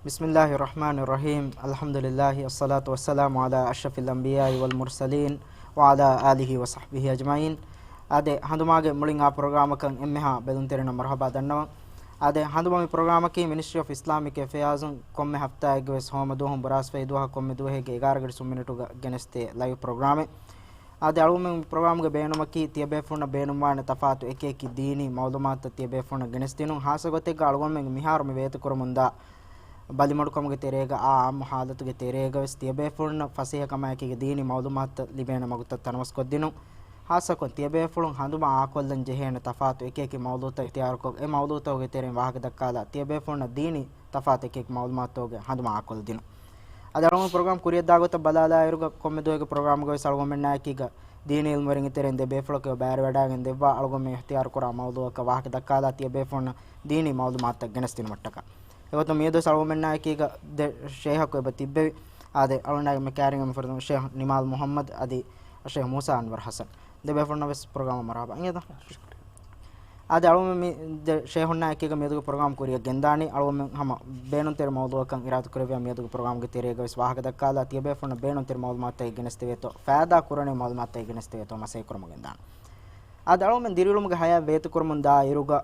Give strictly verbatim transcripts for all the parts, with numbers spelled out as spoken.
بسم الله الرحمن الرحيم. الحمد لله، الصلاة والسلام على أشرف الأنبياء والمرسلين، وعلى آله وصحبه أجمعين. އާދެ، ހަނދުމާގެ މުޅިން އާ ޕްރޮގްރާމަކަށް އެންމެހާ ބެލުންތެރިންނަށް މަރުޙަބާ ދަންނަވަން. އާދެ، ހަނދުމަ މި ޕްރޮގްރާމަކީ މިނިސްޓްރީ އޮފް އިސްލާމިކް އެފެއާޒުން ކޮންމެ ހަފްތާއެއްގެ ވެސް ހޯމަ ދުވަހުން ބުރާސްފައި ދުވަހަށް ކޮންމެ ދުވަހެއްގެ އެގާރަ ގަޑި ސުން މިނިޓުގަ ގެނެސްދޭ ލައިވް ޕްރޮގްރާމެއް. އާދެ، އަޅުގަނޑުމެން މި ޕްރޮގްރާމްގެ ބޭނުމަކީ ތިޔަބޭފުޅުންނަށް ބޭނުންވާނެ ތަފާތު އެކި އެކި ދީނީ މައުލޫމާތުތައް ތިޔަބޭފުޅުންނަށް ގެނެސްދިނުން. ހާއްސަ ގޮތެއްގަ އަޅުގަނޑުމެން މިހާރު މި ވޭތުކުރަމުންދާ ބަލިމަޑުކަމުގެ ތެރޭގަ އާ އާއްމު ހާލަތުގެ ތެރޭގަ ވެސް ތިޔަބޭފުޅުންނަށް ފަސޭހަކަމާއެކީގަ ދީނީ މައުލޫމާތުތައް ލިބޭނެ މަގުތައް ތަނަވަސްކޮށްދިނުން. ހާއްސަކޮށް ތިޔަބޭފުޅުން ހަނދުމަ އާކޮށްލަން ޖެހޭނެ ތަފާތު އެކި އެކި މައުޟޫޢުތައް އިޚްތިޔާރުކޮށް، އެ މައުޟޫޢުތަކުގެ ތެރެއިން ވާހަކަ ދައްކާލާ ތިޔަބޭފުޅުންނަށް ދީނީ ތަފާތު އެކި އެކި މައުލޫމާތުތަކުގެ ހަނދުމަ އާކޮށްދިނުން. އަދި އަޅުގަނޑު ޕްރޮގްރާމް ކުރިއަށްދާ ގޮތަށް ބަލާލާއިރުގަ ކޮންމެ ދުވަހެއްގެ ޕްރޮގްރާމްގަ ވެސް އަޅުގަނޑުމެންނާއެކީގަ ދީނީ އިލްމުވެރިންގެ ތެރެއިން ދެ ބޭފުޅަކު ބައިވެރިވެވަޑައިގެން ދެއްވާ އަޅުގަނޑުމެން އިޚްތިޔާރުކުރާ މައުޟޫޢަކަށް ވާހަކަ ދައްކާލާ ތިޔަބޭފުޅުންނަށް ދީނީ މައުލޫމާތުތައް ގެނެސްދިނުމަށްޓަކާ. އެގޮތުން މިއަދުވެސް އަޅުގަނޑުމެންނާއެކީގަ ދެ ޝޭހަކު އެބަ ތިއްބެވި. އާދެ، އަޅުގަނޑާގެ މި ކާރިންގެ މި ފުރަތަމަ ޝޭހް ނިމާލް މުޙައްމަދު އަދި ޝޭހް މޫސާ އަންވަރު ޙަސަން. ދެ ބޭފުޅުންނަށް ވެސް ޕްރޮގްރާމަށް މަރުޙަބާ. އިނގޭތަ؟ އާދެ، އަޅުގަނޑު މި ދެ ޝޭހުންނާ އެކީގަ މިއަދުގެ ޕްރޮގްރާމް ކުރިއަށް ގެންދާނީ. އަޅުގަނޑު ހަމަ ބޭނުންތެރި މައުޟޫޢަކަށް އިރާދަކުރެއްވިޔާ މިއަދުގެ ޕްރޮގްރާމްގެ ތެރޭގަ ވެސް ވާހަކަ ދައްކާލާ ތިޔަބޭފުޅުންނަށް ބޭނުންތެރި މައުލޫމާތުތައް ގެނެސްދެވޭތޯ، ފައިދާ ކުރަނިވި މައުލޫމާތުތައް ގެނެސްދެވޭތޯ މަސައްކަތް ކުރަމުން ގެންދާނެ. އާދެ، އަޅުގަނޑުމެން ދިރިއުޅުމުގެ ހަޔާތް ވޭތުކުރަމުން ދާ އިރުގަ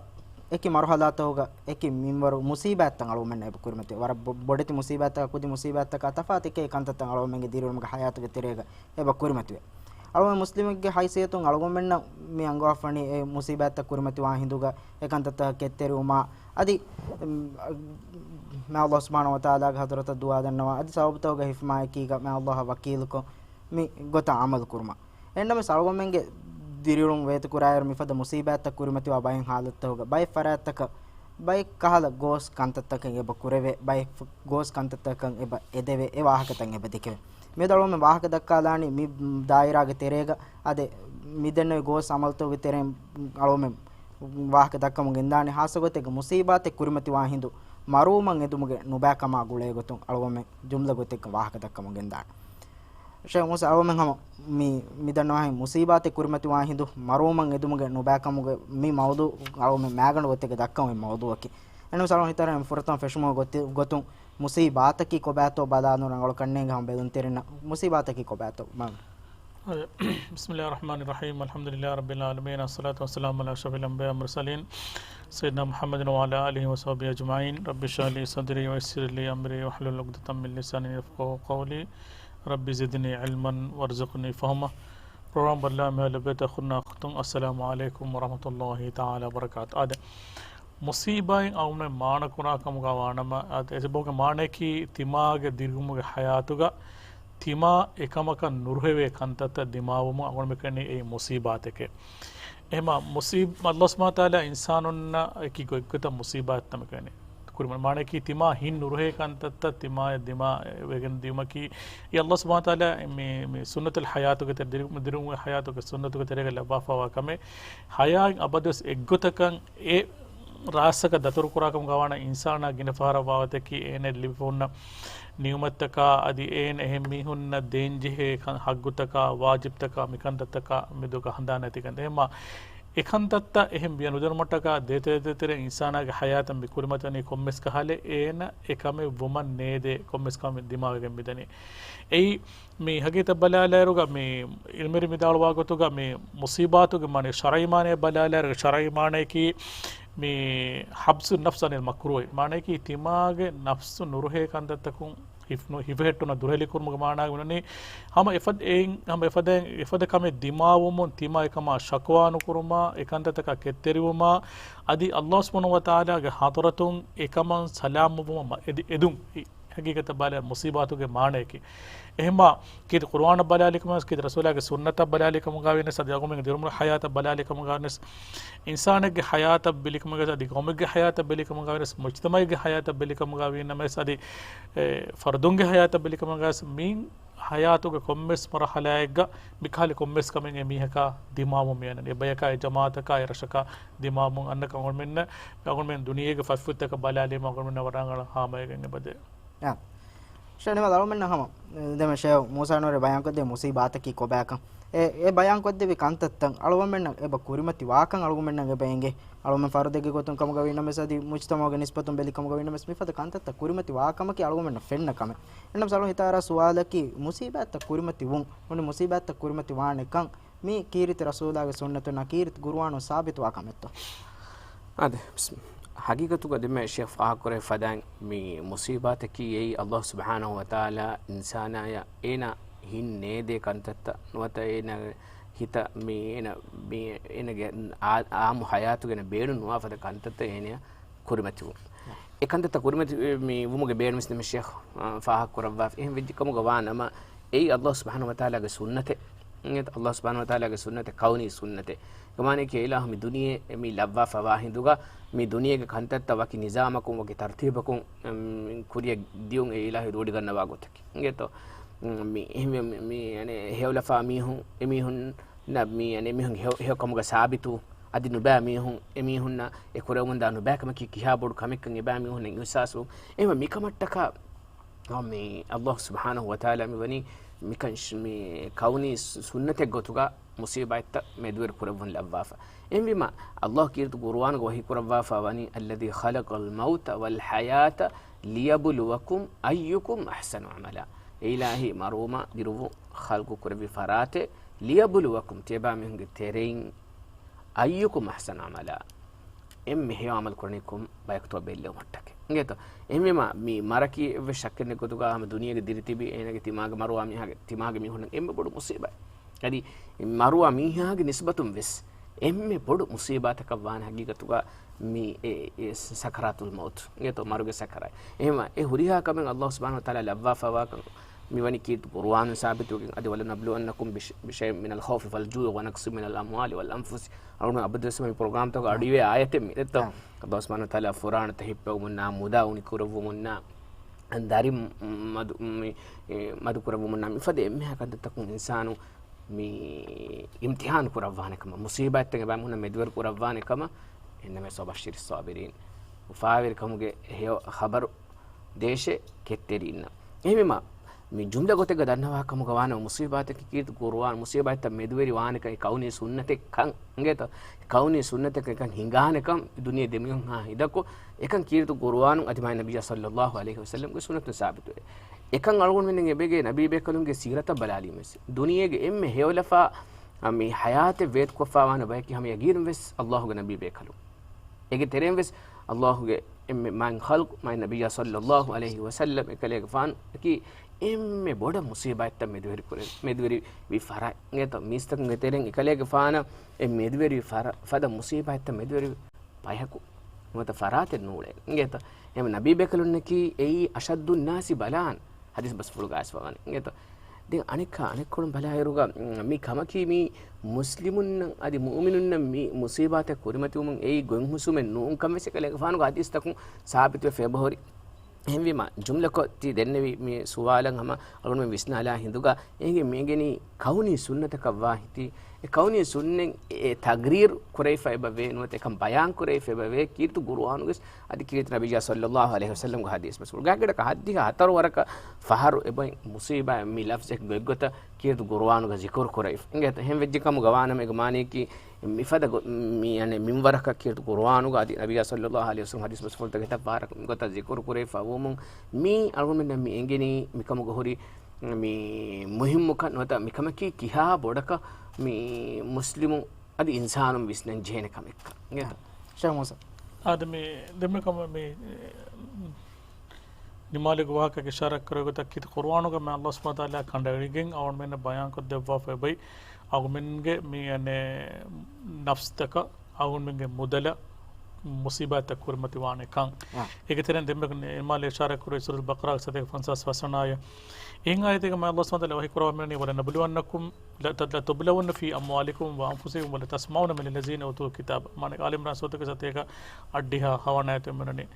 އެކި މަރުޙަލާތަކުގަ އެކި މިންވަރު މުޞީބާތްތައް އަޅުގަނޑުމެންނަށް އެބަ ކުރިމަތިވޭ. ވަރަށް ބޮ-، ބޮޑެތި މުޞީބާތަކާ ކުދި މުޞީބާތަކާ ތަފާތު އެކި ކަންތައްތައް އަޅުގަނޑުމެންގެ ދިރިއުޅުމުގެ ހަޔާތުގެ ތެރޭގަ އެބަ ކުރިމަތިވޭ. އަޅުގަނޑު މުސްލިމެއްގެ ހައިސިއްޔަތުން އަޅުގަނޑުމެންނަށް މި އަންގަވާފަނީ އެ މުޞީބާތްތައް ކުރިމަތިވާ ހިނދުގަ އެ ކަންތައްތަކަށް ކެތްތެރިވުމާ އަދި، މް، މާ ﷲ ސުބްޙާނަހޫ ވަތަޢާލާގެ ޙަޟްރަތަށް ދުޢާ ދަންނަވާ އަދި ސަބަބުތަކުގެ ހިފުމާއެކީގަ މާ ﷲ އަށް ވަކީލުކޮށް މި ގޮތަށް ޢަމަލު ކުރުމަށް. އެހެންނަމަވެސް އަޅުގަނޑުމެންގެ ދިރިއުޅުން ވޭތުކުރާއިރު މިފަދަ މުޞީބާތްތައް ކުރިމަތިވާ ބައެއް ޙާލަތްތަކުގަ ބައެއް ފަރާތްތަކަށް ބައެއް ކަހަލަ ގޯސް ކަންތައްތަކެއް އެބަ ކުރެވޭ، ބައެއް ފު-، ގޯސް ކަންތައްތަކަށް އެބަ އެދެވޭ، އެ ވާހަކަތައް އެބަ ދެކެވޭ. މިއަދު އަޅުގަނޑުމެން ވާހަކަ ދައްކާލާނީ މި ދާއިރާގެ ތެރޭގަ އާދެ، މި ދެންނެވި ގޯސް ޢަމަލުތަކުގެ ތެރެއިން އަޅުގަނޑުމެން ވާހަކަ ދައްކަމުން ގެންދާނީ ހާއްސަ ގޮތެއްގަ މުޞީބާތެއް ކުރިމަތިވާ ހިނދު މަރުވުމަށް އެދުމުގެ ނުބައިކަމާ ގުޅޭ ގޮތުން އަޅުގަނޑުމެން ޖުމްލަ ގޮތެއްގަ ވާހަކަ ދައްކަމުން ގެންދާނެ. ޝޭޚް މޫސާ، އަޅުގަނޑުމެން ހަމަ މި، މި ދަންނަވާހެން މުޞީބާތެއް ކުރިމަތިވާ ހިނދު މަރުވުމަށް އެދުމުގެ ނުބައިކަމުގެ މި މައުޟޫޢު އަޅުގަނޑުމެން މައިގަނޑު ގޮތެއްގަ ދައްކަމުން އެ މައުޟޫޢަކީ. އެހެންނަމަވެސް އަޅުގަނޑު ހިތަށް އަރަން ފުރަތަމަ ފެށުމުގެ ގޮތި-، ގޮތުން މުޞީބާތަކީ ކޮބާތޯ ބަލާލުން ރަނގަޅު ކަންނޭނގެ ހަމަ ބެލުންތެރިންނަށް މުޞީބާތަކީ ކޮބާތޯ؟ މާ. بسم الله الرحمن الرحيم. الحمد لله رب العالمين. الصلاة والسلام على أشرف الأنبياء والمرسلين سيدنا محمد وعلى آله وصحبه أجمعين. رب اشرح لي صدري ويسر لي أمري واحلل عقدة من لساني يفقهوا قولي. رب زدني علما وارزقني فهما. ޕްރޮގްރާމް ބަލާ މިހާ ލެއްވޭތޯ އަޚުންނާ އަޚްތުން، އައްސަލާމު ޢަލައިކުމް ވަރަޙްމަތުﷲި ތަޢާލާ ވަބަރަކާތު. އާދެ، މުޞީބާއިން އަޅުގަނޑުމެން މާނަކުރާ ކަމުގަ ވާނަމަ، އާދެ، އެބައިގެ މާނައަކީ ތިމާގެ ދިރިއުޅުމުގެ ޙަޔާތުގަ ތިމާ އެކަމަކަށް ނުރުހެވޭ ކަންތައްތައް ދިމާވުމަށް އަޅުގަނޑުމެން ކިޔަނީ އެއީ މުޞީބާތެކޭ. އެހެންމާ މުޞީބް-، ﷲ ސުބްޙާނަހޫ ވަތަޢާލާ އިންސާނުންނަށް އެކި ގޮތްގޮތަށް މުޞީބާތްތައް ކިޔަނީ. ކުރިމަ-، މާނައަކީ ތިމާ ހިތް ނުރުހޭ ކަންތައްތައް ތިމާޔަށް ދިމާ ވެގެން ދިޔުމަކީ، އެ ﷲ ސުބްޙާނަހޫ ވަތަޢާލާ މި، މި ސުންނަތުލް ޙަޔާތުގެ ތެރެ-، ދިރިއުޅުމުގެ ޙަޔާތުގެ ސުންނަތުގެ ތެރޭގަ ލައްވާފައިވާ ކަމެއް، ޙަޔާތް އަބަދުވެސް އެއްގޮތަކަށް އެ ރާސްތަކަށް ދަތުރުކުރާކަމުގަ ވާނަމަ އިންސާނާ ގިނަ ފަހަރަށް ވާގޮތަކީ އޭނައަށް ލިބިފަ ހުންނަ ނިޢުމަތްތަކާ އަދި އޭނަ އެހެން މީހުންނަށް ދޭންޖެހޭ ކަން-، ޙައްޤުތަކާ، ވާޖިބްތަކާ، މިކަންތައްތަކާ މެދުގަ ހަނދާން ނެތިކަން. އެހެންމާ އެކަންތައްތައް އެހެން ވިޔަ ނުދެނުމަށްޓަކާ ދޭތެރޭ ދޭތެރޭ އިންސާނާގެ ޙަޔާތަށް މި ކުރިމަތިވަނީ ކޮންމެސް ކަހަލަ އޭނަ އެކަމެއް ވުމަށް ނޭދޭ ކޮންމެސް ކަމެއް ދިމާވެގެން މިދަނީ. އެއީ މި ހަގީގަތަށް ބަލާލާއިރުގަ މި ޢިލްމުވެރިން ވިދާޅުވާ ގޮތުގަ މި މުޞީބާތުގެ މާނަ ޝަރަޢީ މާނައަށް ބަލާލާއިރުގަ ޝަރަޢީ މާނައަކީ މި ޙަބްސު ނަފްސް ޢަނިލް މަކްރޫހި. މާނައަކީ ތިމާގެ ނަފްސު ނުރުހޭ ކަންތައްތަކުން ހިފް-، ހިފެހެއްޓުނަ ދުރުހެލިކުރުމުގެ މާނައަށް ވަނީ ހަމަ އެފަދަ-، އެއިން-، ހަމަ އެފަދައިން، އެފަދަ ކަމެއް ދިމާވުމުން ތިމާ އެކަމާ ޝަކުވާ ނުކުރުމާ، އެކަންތައްތަކާ ކެތްތެރިވުމާ، އަދި ﷲ ސުބްޙާނަހޫ ވަތަޢާލާގެ ޙަޟްރަތުން އެކަމަށް ސަލާމަތްވުމަށް އެދި-، އެދުން. ހަގީގަތަށް ބަލާ މުޞީބާތުގެ މާނައަކީ. އެހެންމާ ކީރިތި ޤުރުއާނަށް ބަލާލި ކަމުގަ ވެސް، ކީރިތި ރަސޫލާގެ ސުންނަތަށް ބަލާލި ކަމުގަ ވިޔަސް، އަދި އަޅުގަނޑުމެންގެ ދިރިއުޅުމުގެ ޙަޔާތަށް ބަލާލި ކަމުގަ ވިޔަސް، އިންސާނެއްގެ ޙަޔާތަށް ބެލި ކަމުގަ ވިޔަސް، އަދި ޤައުމެއްގެ ޙަޔާތަށް ބެލި ކަމުގަ ވިޔަސް، މުޖްތަމަޢެއްގެ ޙަޔާތަށް ބެލި ކަމުގަ ވީނަމަ ވެސް، އަދި، އެ، ފަރުދުންގެ ޙަޔާތަށް ބެލި ކަމުގަ ވިޔަސް، މި ޙަޔާތުގެ ކޮންމެސް މަރުޙަލާއެއްގަ މިކަހަލަ ކޮންމެސް ކަމެއް އެ މީހަކާ ދިމާވުން މިއަންނަނީ. އެ ބަޔަކާ، އެ ޖަމާޢަތަކާ، އެ ރަށަކާ ދިމާވުން އަންނަ ކަމަށް އަޅުގަނޑުމެންނަށް، އަޅުގަނޑުމެން ދުނިޔޭގެ ފަތްފުށްތަކަށް ބަލާލީމަ އަޅުގަނޑުމެންނަށް ވަރަށް ރަނގަޅަށް ހާމަވެގެން އެބަދޭ. އާ. ޝޭޚް ނިމާލް، އަޅުގަނޑުމެންނަށް ހަމަ، ދެމެ ޝޭޚް މޫސާ ނޫރީ ބަޔާންކޮށްދޭ މުޞީބާތަކީ ކޮބާކަން. އެ، އެ ބަޔާންކޮށްދެއްވި ކަންތައްތައް އަޅުގަނޑުމެންނަށް އެބަ ކުރިމަތި ވާކަން އަޅުގަނޑުމެންނަށް އެބަ އެނގޭ. އަޅުގަނޑުމެން ފަރުދެއްގެ ގޮތުން ކަމުގަ ވީނަމަވެސް އަދި މުޖްތަމަޢުގެ ނިސްބަތުން ބެލި ކަމުގަ ވީނަމަވެސް މިފަދަ ކަންތައްތައް ކުރިމަތި ވާ ކަމަކީ އަޅުގަނޑުމެންނަށް ފެންނަ ކަމެއް. އެންނަމަސް އަޅުގަނޑު ހިތަށް އަރާ ސުވާލަކީ މުސީބާތްތައް ކުރިމަތި ވުން، އުނި މުސީބާތްތައް ކުރިމަތި ވާނެ ކަން މީ ކީރިތި ރަސޫލާގެ ސުންނަތުން ނަ ކީރިތި ގުރުއާނުން ސާބިތުވާ ކަމެއްތޯ؟ އާދެ، ބިސްމި-، ހަގީގަތުގަ ދެންމެ ޝޭޚް ފާހަގަކުރެއްވި ފަދައިން މި މުސީބާތަކީ އެއީ އައްލާހު ސުބްޙާނަހު ވަތަޢާލާ އިންސާނާޔަށް އޭނާ ހިތް ނޭދޭ ކަންތައްތައް ނުވަތަ އޭނާ ހިތަށް މި އޭނަ، މި އޭނަގެ އާ-، އާއްމު ހަޔާތުގެ އޭނަ ބޭނުން ނުވާ ފަދަ ކަންތައްތައް އޭނަޔަށް ކުރިމަތިވުން. އެ ކަންތައްތައް ކުރިމަތި މި ވުމުގެ ބޭނުންވެސް ދެންމެ ޝޭޚް، އާ، ފާހަގަ ކުރައްވާފަ. އެހެން ވެއްޖެ ކަމުގަ ވާ ނަމަ، އެއީ އައްލާހު ސުބްޙާނަހު ވަތަޢާލާގެ ސުންނަތެއް. އެނގޭތަ؟ އައްލާހު ސުބްޙާނަހު ވަތަޢާލާގެ ސުންނަތެއް، ކައުނީ ސުންނަތެއް. ކަމާނީ އެކީ އިލާހު މި ދުނިޔެ މި ލައްވާފަވާ ހިނދުގަ، މި ދުނިޔޭގެ ކަންތައްތައް ވަކި ނިޒާމަކުން، ވަކި ތަރުތީބަކުން، އެމް، ކުރިއަށް ދިޔުން އެ އިލާހު ރޫޅިގަންނަވާ ގޮތަކީ. އެނގޭތޯ؟ މި އެހެންވެ، މި، މި، އަނެ، ހެޔޮލަފާ މީހުން، އެމީހުންނަށް މި، އަނެ، މީހުން ހެޔޮ، ހެޔޮ ކަމުގަ ސާބިތު، އަދި ނުބައި މީހުން، އެމީހުންނަށް އެ ކުރެވެމުންދާ ނުބައި ކަމަކީ ކިހާ ބޮޑު ކަމެއްކަން އެބައި މީހުންނަށް އިހުސާސްވުން. އެހެންވެ މިކަމަށްޓަކާ، އާ، މި އައްލާހު ސުބްޙާނަހު ވަތަޢާލާ މި ވަނީ މިކަން ޝް-، މި ކައުނީ ސު-، ސުންނަތެއް ގޮތުގަ މުސީބާތްތައް މެދުވެރި ކުރެއްވުން ލައްވާފަ. އެހެންވީމަ، އައްލާހު ކީރިތި ގުރުއާނުގަ ވަޙީ ކުރައްވާފަ ވަނީ، الذي خلق الموت والحياة ليبلوكم أيكم أحسن عملا. އެ އިލާހީ މަރުވުމާ ދިރުވުން ޚަލްޤު ކުރެއްވި ފަރާތެއް، ليبلوكم، ތިޔަބައިމީހުންގެ ތެރެއިން، أيكم أحسن عملا، އެންމެ ހެޔޮ ޢަމަލު ކުރަނީ ކޮން ބަޔަކުތޯ ބެއްލެވުމަށްޓަކައި. އިނގޭތޯ؟ އެހެންވީމަ، މި މަރަކީ އެއްވެސް ޝައްކެއް ނެތް ގޮތުގަ ހަމަ ދުނިޔޭގެ ދިރިތިބި އޭނަގެ ތިމާގެ މަރުވާ މީހާގެ ތިމާގެ މީހުންނަށް އެންމެ ބޮޑު މުސީބާތް. އަދި މަރުވާ މީހާގެ ނިސްބަތުން ވެސް އެންމެ ބޮޑު މުސީބާތަކަށް ވާނެ ހަގީގަތުގަ މި އެ، އެ ސަކަރާތުލް މައުތު. އިނގޭތޯ؟ މަރުގެ ސަކަރާތް. އެހެންވީމަ، އެ ހުރިހާ ކަމެއް އައްލާހު ސުބްޙާނަހު ވަތަޢާލާ ލައްވާފަވާކަން މިވަނީ ކީރިތި ގުރުއާނުން ސާބިތުވެގެން، އަދި ولنبلونكم بش-، بشيء من الخوف والجوع ونقص من الأموال والأنفس. އަޅުގަނޑު އަބަދުވެސް މި ޕްރޮގްރާމްތަކަށް އަޑުއިވޭ އާޔަތެއް މި ދެއްތޯ؟ އައްލާހު ސުބްޙާނަހު ވަތަޢާލާ ފުރާނަތައް ހިއްޕެވުމުންނާ، މުދާ އުނިކުރެއްވުމުންނާ، ދަރިން މަދު، މި، އެ، މަދުކުރެއްވުމުންނާ، މިފަދަ އެންމެހާ ކަންތައްތަކުން އިންސާނު މި އިމްތިޙާނު ކުރައްވާނެ ކަމަށް، މުސީބާތްތައް އެބައިމީހުންނަށް މެދުވެރި ކުރައްވާނެ ކަމަށް، އިންނަމަ وبشر الصابرين، އުފާވެރިކަމުގެ ހެޔޮ ޚަބަރު ދޭށޭ ކެތްތެރިންނަށް. އެހެންވީމަ، މި ޖުމްލަ ގޮތެއްގަ ދަންނަވާ ކަމުގަ ވާނަމަ، މުސީބާތަކީ ކީރިތި ގުރުއާން މުސީބާތްތައް މެދުވެރި ވާނެކަން، އެ ކައުނީ ސުންނަތެއްކަން އިނގޭތޯ؟ އެ ކައުނީ ސުންނަތެއްކަން ހިނގާނެކަން ދުނިޔެ ދެމީހުންހާ ހިނދަކު، އެކަން ކީރިތި ގުރުއާނުން އަދި މާތް ނަބިއްޔާ ޞައްލައްލާހު ޢަލައިހި ވަސައްލަމްގެ ސުންނަތުން ސާބިތުވޭ. އެކަން އަޅުގަނޑުމެން އެބޭގެ ނަބީ ބޭކަލުންގެ ސީރަތަށް ބަލާލީމެސް، ދުނިޔޭގެ އެންމެ ހެޔޮލަފާ، އަ، މި ޙަޔާތެއް ވޭތުކޮށްފާވާނެ ބަޔަކީ ހަމަ ޔަގީނުންވެސް އައްލާހުގެ ނަބީ ބޭކަލުން. އޭގެ ތެރެއިން ވެސް އައްލާހުގެ އެންމެ މާތް ޚަލްޤު، މާތް ނަބިއްޔާ ޞައްލައްލާހު ޢަލައިހި ވަސައްލަމް އެކަލޭގެފާނަކީ އެންމެ ބޮޑަށް މުސީބާތްތައް މެދުވެރި ކުރެ، މެދުވެރި ވި ފަރާތް. އިނގޭތަ؟ މީސްތަކުންގެ ތެރެއިން އެކަލޭގެފާނަށް އެ މެދުވެރި ވި ފަރާ، ފަދަ މުސީބާތްތައް މެދުވެރި ބަޔަކު ނުވަތަ ފަރާތެއް ނޫޅޭ. އިނގޭތަ؟ އެހެން ނަބީ ބޭކަލުންނަކީ އެއީ أشد الناس بلاء. ޙަދީޘް ބަސްފުޅުގަ އައިސްފަވާނެ. އިނގޭތޯ؟ ދެން އަނެއްކާ އަނެއްކޮޅުން ބަލާއިރުގަ، މް، މި ކަމަކީ މީ މުސްލިމުންނަށް އަދި މުއުމިނުންނަށް މި މުސީބާތައް ކުރިމަތިވުމުން އެއީ ގޮތްހުސުމެއް ނޫން ކަން ވެސް އެކަލޭގެފާނުގެ ޙަދީޘްތަކުން ސާބިތުވެފަ އެބަހުރި. އެހެންވީމަ، ޖުމްލަކޮށް ތި ދެންނެވި މި ސުވާލަށް ހަމަ އަޅުގަނޑުމެން ވިސްނާލާ ހިނދުގަ، އޭގެ މި އެނގެނީ ކައުނީ ސުންނަތަކަށް ވާ ހިތީ، އެ ކައުނީ ސުންނަތް އެ ތަޤްރީރު ކުރެވިފަ އެބަ ވޭ ނުވަތަ އެކަން ބަޔާން ކުރެވިފަ އެބަ ވޭ ކީރިތި ގުރުއާނުގެ އަދި ކީރިތި ނަބިއްޔާ ޞައްލައްލާހު ޢަލައިހި ވަސައްލަމްގެ ޙަދީޘް ބަސްފުޅު. ގާތްގަނޑަކަށް ހައްދިހަ ހަތަރު ވަރަކަށް ފަހަރު އެބައި މުސީބާ މި ލަފްޒެއް ގޮތްގޮތަށް ކީރިތި ގުރުއާނުގަ ޒިކުރު ކުރެވިފަ. އިނގޭތަ؟ އެހެން ވެއްޖެ ކަމުގަ ވާނަމަ އޭގެ މާނަޔަކީ މިފަދަ ގޮ-، މި އަނެއް މިންވަރަކަށް ކީރިތި ގުރުއާނުގަ އަދި ނަބިއްޔާ ޞައްލައްލާހު ޢަލައިހި ވަސައްލަމް ޙަދީޘް ބަސްފުޅުތަކަށް ހިތަށް ފަހަރަކު މިގޮތަށް ޒިކުރު ކުރެވިފަ ވުމުން މީ އަޅުގަނޑުމެންނަށް މި އެނގެނީ މިކަމުގަ ހުރި މި މުހިއްމުކަން ނުވަތަ މިކަމަކީ ކިހާ ބޮޑަކަށް މި މުސްލިމު އަދި އިންސާނުން ވިސްނަން ޖެހޭނެ ކަމެއްކަން. އިނގޭތަ؟ ޝޭޚް މޫސާ. އާދެ، މި ދެންމެ ކަމަށް މި ނިމާލެގެ ވާހަކަ އިޝާރާތް ކުރެއްވި ގޮތަށް ކީރިތި ޤުރުއާނުގަ މާތް ﷲ ސުބްޙާނަހު ވަތަޢާލާ ކަނޑައެޅިގެން އަޅުގަނޑުމެންނަށް ބަޔާންކޮށްދެއްވާފަ އެބައި އަޅުގަނޑުމެންގެ މި އަނެއް ނަފްސްތަކަށް އަޅުގަނޑުމެންގެ މުދަލަށް މުސީބާތްތައް ކުރިމަތިވާނެ ކަން. އާ. އޭގެ ތެރެއިން ދެންމެ ނިމާލް އިޝާރާތް ކުރެއްވި ސޫރަތުލް ބަޤަރާގެ ސަތޭކަ ފަންސާސް ފަސްވަނަ އާޔަތް. އެހެން އާޔަތެއްގަ މާތް ﷲ ސުބްޙާނަހު ވަތަޢާލާ ވަޙީ ކުރައްވާފައިވަނީ، ولنبلونكم، لتبلون في أموالكم وأنفسكم ولتسمعن من الذين أوتوا الكتاب. މާނަ އާލި ޢިމްރާން ސޫރަތުގެ ސަތޭކަ އަށްޑިހަ ހަވަނަ އާޔަތު މިނުނީ.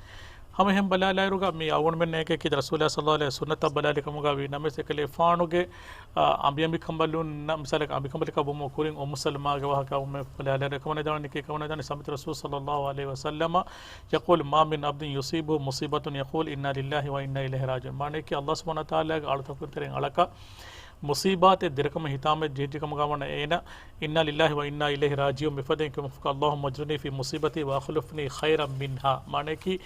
ހަމަ އެހެން ބަލާލާއިރުގަ މި އަޅުގަނޑުމެންނަށް އެކި ރަސޫލާ ޞައްލައްލާހު ޢަލައިހި ވަސައްލަމް ސުންނަތަށް ބަލާލި ކަމުގަ ވީ ނަމަވެސް އެކަލޭގެފާނުގެ، އާ، އަނބިއަނބިކަނބަލުންނަށް މިސާލަކަށް އަނބިކަނބަލަކަށް ވުމުގެ ކުރިން އުއްމު ސަލަމާގެ ވާހަކަ އަޅުގަނޑުމެން ބަލާލާއިރު އެކަމަކު ދަނީ ކީ ކަމަކު ދަނީ ސަމިތު ރަސޫލު ޞައްލައްލާހު ޢަލައިހި ވަސައްލަމަ يقول ما من عبد يصيبه مصيبة يقول إنا لله وإنا إليه راجعون. މާނައަކީ ﷲ ސުބްޙާނަހު ވަތަޢާލާގެ އަޅުތަކުން ތެރެއިން އަޅަކަށް މުޞީބާތެއް ދެރަކަމަށް ހިތާމައަށް ޖެހިއްޖެ ކަމުގަ ވަނަ އޭނަ، "إنا لله وإنا إليه راجعون" މިފަދައިން ކުމަކު، "اللهم أجرني في مصيبتي وأخلفني خيرا منها." މާނައަކީ،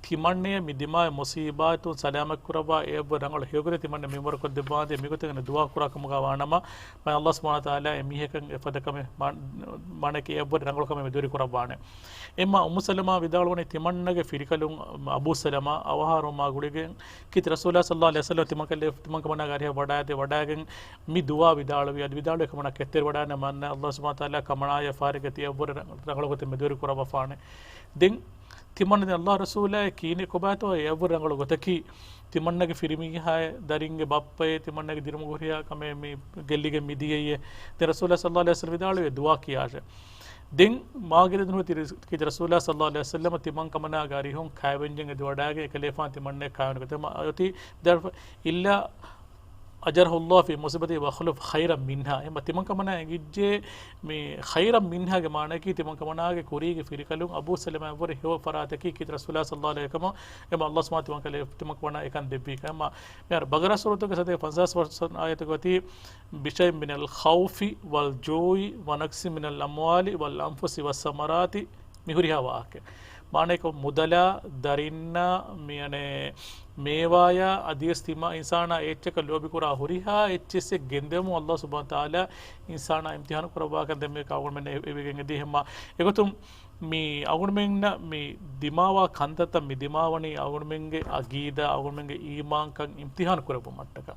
ތިމަންނަޔަށް މި ދިމާވި މުޞީބާތުން ސަލާމަތް ކުރައްވާ އެއަށްވުރެ ރަނގަޅު ހެޔޮގޮތެއް ތިމަންނަ މިންވަރު ކޮށްދެއްވާނދޭ މިގޮތަށް ދުޢާ ކުރާ ކަމުގަ ވާނަމަ، މާ ﷲ ސުބްޙާނަހޫ ވަތަޢާލާ އެ މީހަކަށް އެފަދަ ކަމެއް މާ-، މާނައަކީ އެއަށްވުރެ ރަނގަޅު ކަމެއް މި ދުރި ކުރައްވާނެ. އެމާ އުއްމު ސަލަމާ ވިދާޅުވަނީ ތިމަންނަގެ ފިރިކަލުން އަބޫ ސަލަމާ އަވަހާރަވުމާ ގުޅިގެން ކީރިތި ރަސޫލާ ޞައްލަﷲު ޢަލައިހި ވަސައްލަމަ ތިމަން ކަލޭ-، ތިމަން ކަމަނާގެ އަރިހަށް ވަޑާދޭ ވަޑާގެން މި ދުޢާ ވިދާޅުވި. އަދި ވިދާޅުވި ކަމަނާ ކެތްތެރިވަޑާނެ މަންނަ ﷲ ސުބްޙާނަހޫ ވަތަޢާލާ ކަމަނާޔަށް ފާރިގަތި އެއަށްވުރެ ރަ-، ރަނގަޅު ގޮތެއް މެދުވެރި ކުރައްވަފާނެ. ދެން ތިމަންނަ ދެން ﷲ ރަސޫލާއޭ ކީނެ ކޮބާތޯ އެއަށްވުރެ ރަނގަޅު ގޮތަކީ ތިމަންނަގެ ފިރިމީހާއޭ ދަރިންގެ ބައްޕައޭ ތިމަންނަގެ ދިރިމަގު ހުރިހާ ކަމެއް މި ގެއްލިގެން މިދިޔައީ. ދެން ރަސޫލާ ޞައްލަﷲު ޢަލައިހި ވަސައްލަމަ ވިދާޅުވި ދުޢާ ކިޔާށޭ. ދެން މާގިރަދުން ކީރިތި ރަސޫލާ ޞައްލަﷲު ޢަލައިހި ވަސައްލަމަ ތިމަން ކަމަނާގެ އަރިހުން ކައިވެންޏެއް އެދިވަޑާގެން އެކަލޭފާނު ތިމަންނައަށް ކާވެނި ގޮތެއް މަ-، އޮތީ ދަރުފަ އިއްލާ أجره الله في مصيبته وأخلفه خيرا منها. އެމަ ތިމަން ކަމަނާ އެނގިއްޖެ މި خيرا منها ގެ މާނައަކީ ތިމަން ކަމަނާގެ ކުރީގެ ފިރިކަލުން އަބޫ ސަލަމާއަށްވުރެ ހެޔޮ ފަރާތަކީ ކީރިތި ރަސޫލާ ޞައްލަﷲު ޢަލައިހި ވަސައްލަމަ އެމަ ﷲ ސުބްޙާނަހޫ ވަތަޢާލާ ތިމަން ކަލޭ-، ތިމަން ކަމަނާ އެކަން ދެއްވީ ކަމަށް. މިހާރު ބަގަރާ ސޫރަތުގެ ސަތޭކަ ފަންސާސް ވަނަ އާޔަތުގަ އޮތީ، "بشيء من الخوف والجوع ونقص من الأموال والأنفس والثمرات" މި ހުރިހާ ވާހަކަ. މާނައަކީ މުދަލާ، ދަރިންނާ، މި އަނެއް މޭވާޔާ، އަދިވެސް ތިމާ އިންސާނާ އެއްޗަކަށް ލޯބިކުރާ ހުރިހާ އެއްޗެއްސެއް ގެންދެވުމުން ﷲ ސުބްޙާނަހޫ ވަތަޢާލާ އިންސާނާ އިމްތިޙާނު ކުރައްވާކަން ދެންމެ އަޅުގަނޑުމެން އެ-، އެވިގެން އެދީ. ހަމަ އެގޮތުން މި އަޅުގަނޑުމެންނަށް މި ދިމާވާ ކަންތައްތައް މި ދިމާވަނީ އަޅުގަނޑުމެންގެ ޢަޤީދާ، އަޅުގަނޑުމެންގެ އީމާންކަން އިމްތިޙާނު ކުރެއްވުމަށްޓަކާ.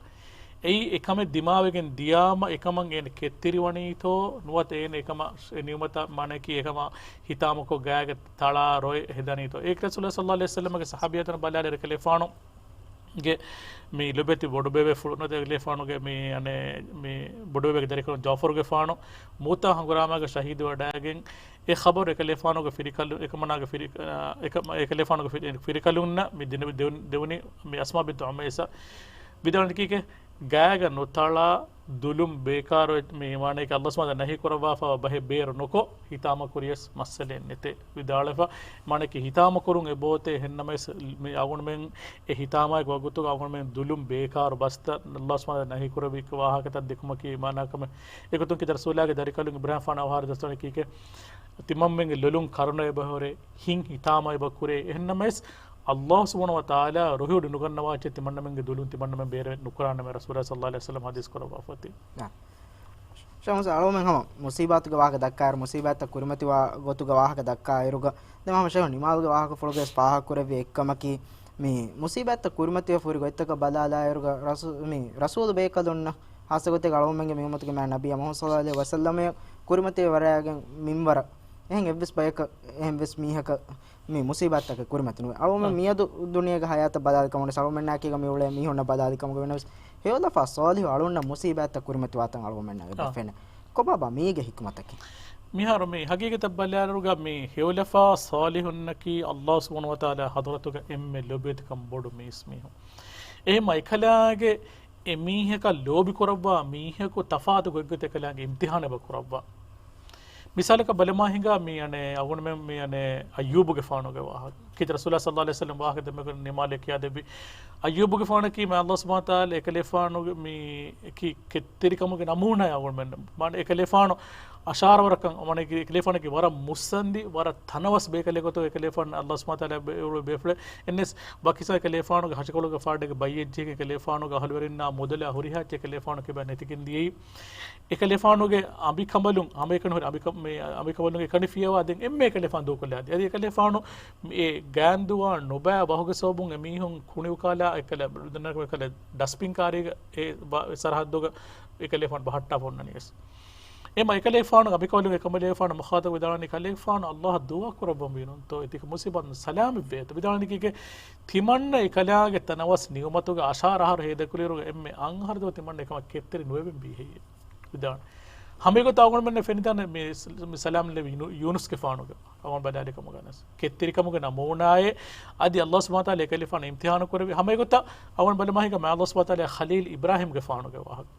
އެއީ އެކަމެއް ދިމާވެގެން ދިޔާމަ އެކަމަށް އޭނަ ކެތްތެރިވަނީތޯ ނުވަތަ އޭނަ އެކަމަށް އެ ނިޢުމަތަށް މާނައަކީ އެކަމަށް ހިތާމަކޮށް ގާގެ ތަޅާ ރޮއެ ހެދަނީތޯ. އޭގެ ރަސޫލާ ޞައްލަﷲު ޢަލައިހި ވަސައްލަމަގެ ޞަޙާބީއަތުން ބަލާލި އެކަލޭފާނުގެ މި ލޮބެތި ބޮޑުބޭބެ ފުޅު ނުވަތަ އެކަލޭފާނުގެ މި އަނެއް މި ބޮޑުބޭބެގެ ދަރިކަލުން ޖަޢުފަރުގެފާނު މޫތާ ހަނގުރާމާގެ ޝަހީދުވެވަޑައިގެން އެ ޚަބަރު އެކަލޭފާނުގެ ފިރިކަލު-، އެކަމަނާގެ ފިރި-، އަ، އެކަ-، އެކަލޭފާނުގެ ފި-، ފިރިކަލުންނަށް މި ދެނެ-، ދެވު-، ދެވުނީ މި އަސްމާ ބިންތު އުމައިސަ ވިދާޅުވީކީ، ގާގަ ނުތަޅާ ދުލުން ބޭކާރު މި މާނައަކީ ﷲ ސުބްޙާނަހޫ ވަތަޢާލާ ނަހީކުރައްވާފައިވާ ބަހެއް ބޭރު ނުކޮށް، ހިތާމަ ކުރިޔަސް މައްސަލައެއް ނެތޭ ވިދާޅުވެފަ. މާނައަކީ ހިތާމަ ކުރުން އެބައޮތޭ، އެހެންނަމަވެސް މި އަޅުގަނޑުމެން އެ ހިތާމައިގެ ވަގުތުގަ އަޅުގަނޑުމެން ދުލުން ބޭކާރު ބަސްތައް ﷲ ސުބްޙާނަހޫ ވަތަޢާލާ ނަހީކުރެއްވި ވާހަކަތައް ދެކުމަކީ މާނަ ކަމެއް. އެގޮތުން ކީރިތި ރަސޫލާގެ ދަރިކަލުން އިބްރާހީމްފާނު އަވަހާރަވި ދަސްތަވަނީ ކީކޭ؟ ތިމަންމެންގެ ލޮލުން ކަރުނަ އެބަހުރޭ، ހިތް ހިތާމަ އެބަ ކުރޭ. އެހެންނަމަވެސް، ﷲ ސުބްޙާނަހޫ ވަތަޢާލާ ރުހިވޮޑި ނުގަންނަވާ އެއްޗެއް ތިމަންނަމެންގެ ދުލުން ތިމަންނަމެން ބޭރު ނުކުރާނަމޭ، ރަސޫލާ ޞައްލަﷲު ޢަލައިހި ވަސައްލަމަ ޙަދީޘް ކުރައްވާފައޮތީ. ޝަމްސް، އަޅުގަނޑުމެން ހަމަ މުޞީބާތުގެ ވާހަކަ ދައްކާއިރު، މުޞީބާތްތައް ކުރިމަތިވާ ގޮތުގެ ވާހަކަ ދައްކާއިރުގަ، ދެން ހަމަ ޝޭޚް ނިމާލުގެ ވާހަކަފުޅުގަވެސް ފާހަގަކުރެއްވި އެއްކަމަކީ، މި މުޞީބާތްތައް ކުރިމަތިވެފަ ހުރި ގޮތްތަކަށް ބަލާލާއިރުގަ، ރަސޫ-، މި ރަސޫލު ބޭކަލުންނަށް، ހާއްސަ ގޮތެއްގަ އަޅުގަނޑުމެންގެ މި އުއްމަތުގެ މާތް ނަބިއްޔާ މުޙައްމަދު ޞައްލަﷲު ޢަލައިހި ވަސައްލަމައަށް ކުރިމަތިވެވަޑައިގެން މިންވަރަށް އެހެން އެއްވެސް ބަޔަކަށް، އެހެން އެއްވެސް މީހަކަށް މި މުޞީބާތްތަކެއް ކުރިމަތި ނުވޭ. އަޅުގަނޑުމެން އާ. މިއަދު ދުނިޔޭގެ ހަޔާތަށް ބަލާލި ކަމުގަ ވެސް، އަޅުގަނޑުމެންނާ އެކީގަ މިއުޅޭ މީހުންނަށް ބަލާލި ކަމުގަ ވެސް، ހެޔޮލަފާ ޞާލިޙު އަޅުގަނޑަށް މުޞީބާތްތައް ކުރިމަތިވާތަން އަޅުގަނޑުމެންނަށް އެބަ އާ. ފެނޭ. ކޮބާބާ މީގެ ޙިކުމަތަކީ؟ މިހާރު މި ޙަޤީޤަތަށް ބަލާއިރުގަ މި ހެޔޮލަފާ ޞާލިޙުންނަކީ ﷲ ސުބްޙާނަހޫ ވަތަޢާލާ ޙަޟްރަތުގަ އެންމެ ލޯބިވެތިކަން ބޮޑު މީސްމީހުން. އެހެންމަ އެކަލާނގެ އެ މީހަކަށް ލޯބި ކުރައްވާ މީހަކު ތަފާތު ގޮތްގޮތަށް އެކަލާނގެ އިމްތިޙާނެއް އެބަ ކުރައްވާ. މިސާލަކަށް ބަލަމާ ހިނގާ މި އަނެއް އަޅުގަނޑުމެން މި އަނެއް އައްޔޫބުގެފާނުގެ ވާހަކަ. ކީރިތި ރަސޫލާ ޞައްލަﷲު ޢަލައިހި ވަސައްލަމަ ވާހަކަ ދެންމެ ނިމާލެ ކިޔާދެއްވި. އައްޔޫބުގެފާނަކީ މާތް ﷲ ސުބްޙާނަހޫ ވަތަޢާލާ އެކަލޭފާނުގެ މި އެކި ކެތްތެރިކަމުގެ ނަމޫނާއެއް އަޅުގަނޑުމެން. މާނަ އެކަލޭފާނު އަށާރަ ވަރަކަށް ވަނީ އެކަލޭފާނަކީ ވަރަށް މުއްސަނދި، ވަރަށް ތަނަވަސް ބޭކަލެއް ގޮތުގަ އެކަލޭފާނު ﷲ ސުބްޙާނަހޫ ވަތަޢާލާ ބޭ-، ބޭފުޅެއް. އެންނެސް ވަކިސާ އެކަލޭފާނުގެ ހަށިކޮޅުގެ ފާޑެއްގެ ބައްޔެއްޖެހިގެން އެކަލޭފާނުގެ އަހުލުވެރިންނާ މުދަލާ ހުރިހާ އެއްޗެއް އެކަލޭފާނު ކިބައިން ނެތިގެން ދިޔައީ. އެކަލޭފާނުގެ އަނބިކަނބަލުން، ހަމައެކަނި ހުރި އަނބިކަ-، މި އަނބިކަނބަލުން އެކަނި ފިޔަވާ ދެން އެންމެ އެކަލޭފާނު ދޫކޮށްލާ ދިޔަ. އަދި އެކަލޭފާނު އެ ގާންދުވާ ނުބައި ވަހުގެ ސަބަބުން އެމީހުން ކުނި އުކާލާ އެކަލަ-، އެކަލަ ޑަސްބިން ކާރީގަ އެ ބަ-، ސަރަހައްދުގަ އެކަލޭފާނު ބަހައްޓާފަ އޮންނަނީވެސް. އެމަ އެކަލޭފާނު އަނބިކަނބަލުން އެކަނބަލޭފާނު މުޚާޠަބު ވިދާޅުވަނީ ކަލޭފާނު ﷲ އަށް ދުޢާ ކުރައްވަންވީ ނޫންތޯ؟ އެތިކަ މުޞީބާތުން ސަލާމަތްވޭތޯ؟ ވިދާޅުވަނީ ކީކޭ؟ ތިމަންނަ އެކަލާނގެ ތަނަވަސް ނިޢުމަތުގެ އަށާރަ އަހަރު ހޭދަކުރިއިރު އެންމެ އަށް އަހަރު ދުވަހު ތިމަންނަ އެކަމަށް ކެތްތެރި ނުވެވެން ވީ ހެއްޔޭ؟ ވިދާޅު. ހަމައެގޮތަށް އަޅުގަނޑުމެންނަށް ފެނިދާނެ މި، މި ސަލާމް ލެއްވި ޔޫ-، ޔޫނުސްގެފާނުގެ އަޅުގަނޑު ބަލާލި ކަމުގަ ވެސް. ކެތްތެރިކަމުގެ ނަމޫނާއެއް އަދި ﷲ ސުބްޙާނަހޫ ވަތަޢާލާ އެކަލޭފާނު އިމްތިޙާނު ކުރެއްވި ހަމައެގޮތަށް އަޅުގަނޑު ބަލަމާ ހިނގާ މާތް ﷲ ސުބްޙާނަހޫ ވަތަޢާލާ ޚަލީލް އިބްރާހީމްގެފާނުގެ ވާހަކަ.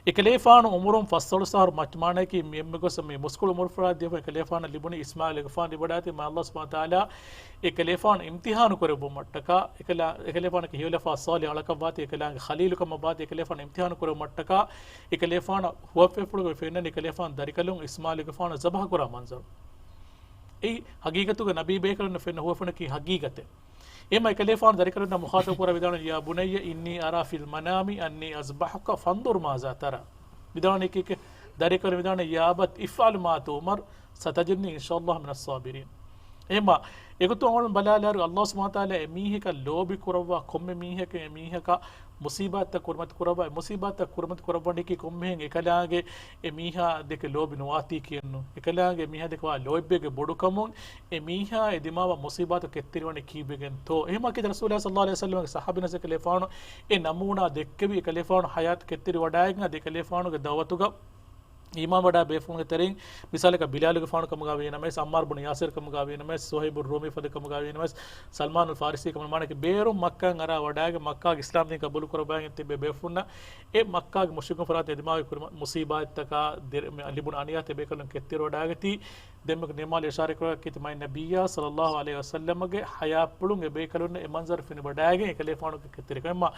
އެކަލޭފާނު އުމުރުން ފަސްދޮޅަސް އަހަރު މައްޗަށް މާނައަކީ މި އެންމެ ގޮސް މި މުސްކުޅި އުމުރުފުރާ ދިޔަފަ އެކަލޭފާނަށް ލިބުނީ އިސްމާޢީލުގެފާނު ލިބިވަޑާތީ މާ ﷲ ސުބްޙާނަހޫ ވަތަޢާލާ އެކަލޭފާނު އިމްތިޙާނު ކުރެއްވުމަށްޓަކާ އެކަލާ، އެކަލޭފާނަކީ ހެޔޮލަފާ ޞާލިޙު އަޅަކަށްވާތީ އެކަލާނގެ ޚަލީލު ކަމަށްވާތީ އެކަލޭފާނު އިމްތިޙާނު ކުރެއްވުމަށްޓަކާ އެކަލޭފާނަށް ހުވަފެފުޅުގައި ފެންނަނީ އެކަލޭފާނު ދަރިކަލުން އިސްމާޢީލުގެފާނު ޒަބަޙު ކުރާ މަންޒަރު. އެއީ ހަގީގަތުގަ ނަބީ ބޭކަލުންނަށް ފެންނަ ހުވަފެނަކީ ހަގީގަތެއް. އެހެންމަ އެކަލޭފާނު ދަރިކަލުންނާ މުޚާޠަބު ކުރާ ވިދާޅުވީ، "يا بني إني أرى في المنام أني أذبحك فانظر ماذا ترى." ވިދާޅުވީ ކީކޭ؟ ދަރިކަލުން ވިދާޅުވީ، "يا أبت افعل ما تؤمر ستجدني إن شاء الله من الصابرين." އެހެންމަ އެގޮތުން އަޅުގަނޑު ބަލާލާއިރު، ﷲ ސުބްޙާނަހޫ ވަތަޢާލާ އެ މީހަކާ ލޯބި ކުރައްވާ ކޮންމެ މީހަކަށް އެ މީހަކާ މުޞީބާތްތައް ކުރިމަތި ކުރައްވާ، އެ މުޞީބާތްތައް ކުރިމަތި ކުރައްވަނީކީ ކޮންމެހެން އެކަލާނގެ އެ މީހާ ދެކެ ލޯބި ނުވާތީ ކިޔެއްނު. އެކަލާނގެ އެ މީހާ ދެކެ ވާ ލޯތްބެއްގެ ބޮޑުކަމުން އެ މީހާ އެ ދިމާވާ މުޞީބާތު ކެތްތެރިވަނީ ކީއްވެގެންތޯ؟ އެހެންމަ އަކީ ރަސޫލާ ޞައްލަﷲު ޢަލައިހި ވަސައްލަމަގެ ޞަޙާބީންނަށް އެކަލޭފާނު އެ ނަމޫނާ ދެއްކެވި، އެކަލޭފާނު ޙަޔާތު ކެތްތެރިވަޑައިގެން އަދި އެކަލޭފާނުގެ ދަޢުވަތުގަ އީމާން ވަޑާ ބޭފުޅުންގެ ތެރެއިން މިސާލަކަށް ބިލާލުގެފާނު ކަމުގަ ވީނަމަވެސް، ޢައްމާރު ބުނު ޔާސިރު ކަމުގަ ވީނަމަވެސް، ސުހައިބު ރޫމީ ފަދަ ކަމުގަ ވީނަމަވެސް، ސަލްމާނުލް ފާރިސީ ކަމުގަ، މާނައަކީ ބޭރުން މައްކާއިން އަރާ ވަޑާގެ މައްކާގެ އިސްލާމް ދީން ޤަބޫލު ކުރައްވާގެން ތިބޭ ބޭފުންނަށް އެ މައްކާގެ މުޝްރިކުން ފަރާތުން އެދިމާވި ކުރިމަ-، މުޞީބާތްތަކާ ދެ-، މި ލިބުނު އަނިޔާތައް ބޭކަލުން ކެތްތެރިވަޑާގަތީ، ދެންމެ ނިމާލް އިޝާރާތް ކުރާ ކީރިތި މާތް ނަބިއްޔާ ޞައްލަﷲު ޢަލައިހި ވަސައްލަމަގެ ޙަޔާތްޕުޅުން އެ ބޭކަލުންނަށް އެ މަންޒަރު ފެނިވަޑައިގެން އެކަލޭފާނުގެ ކެތްތެރިކަމެއް. މާ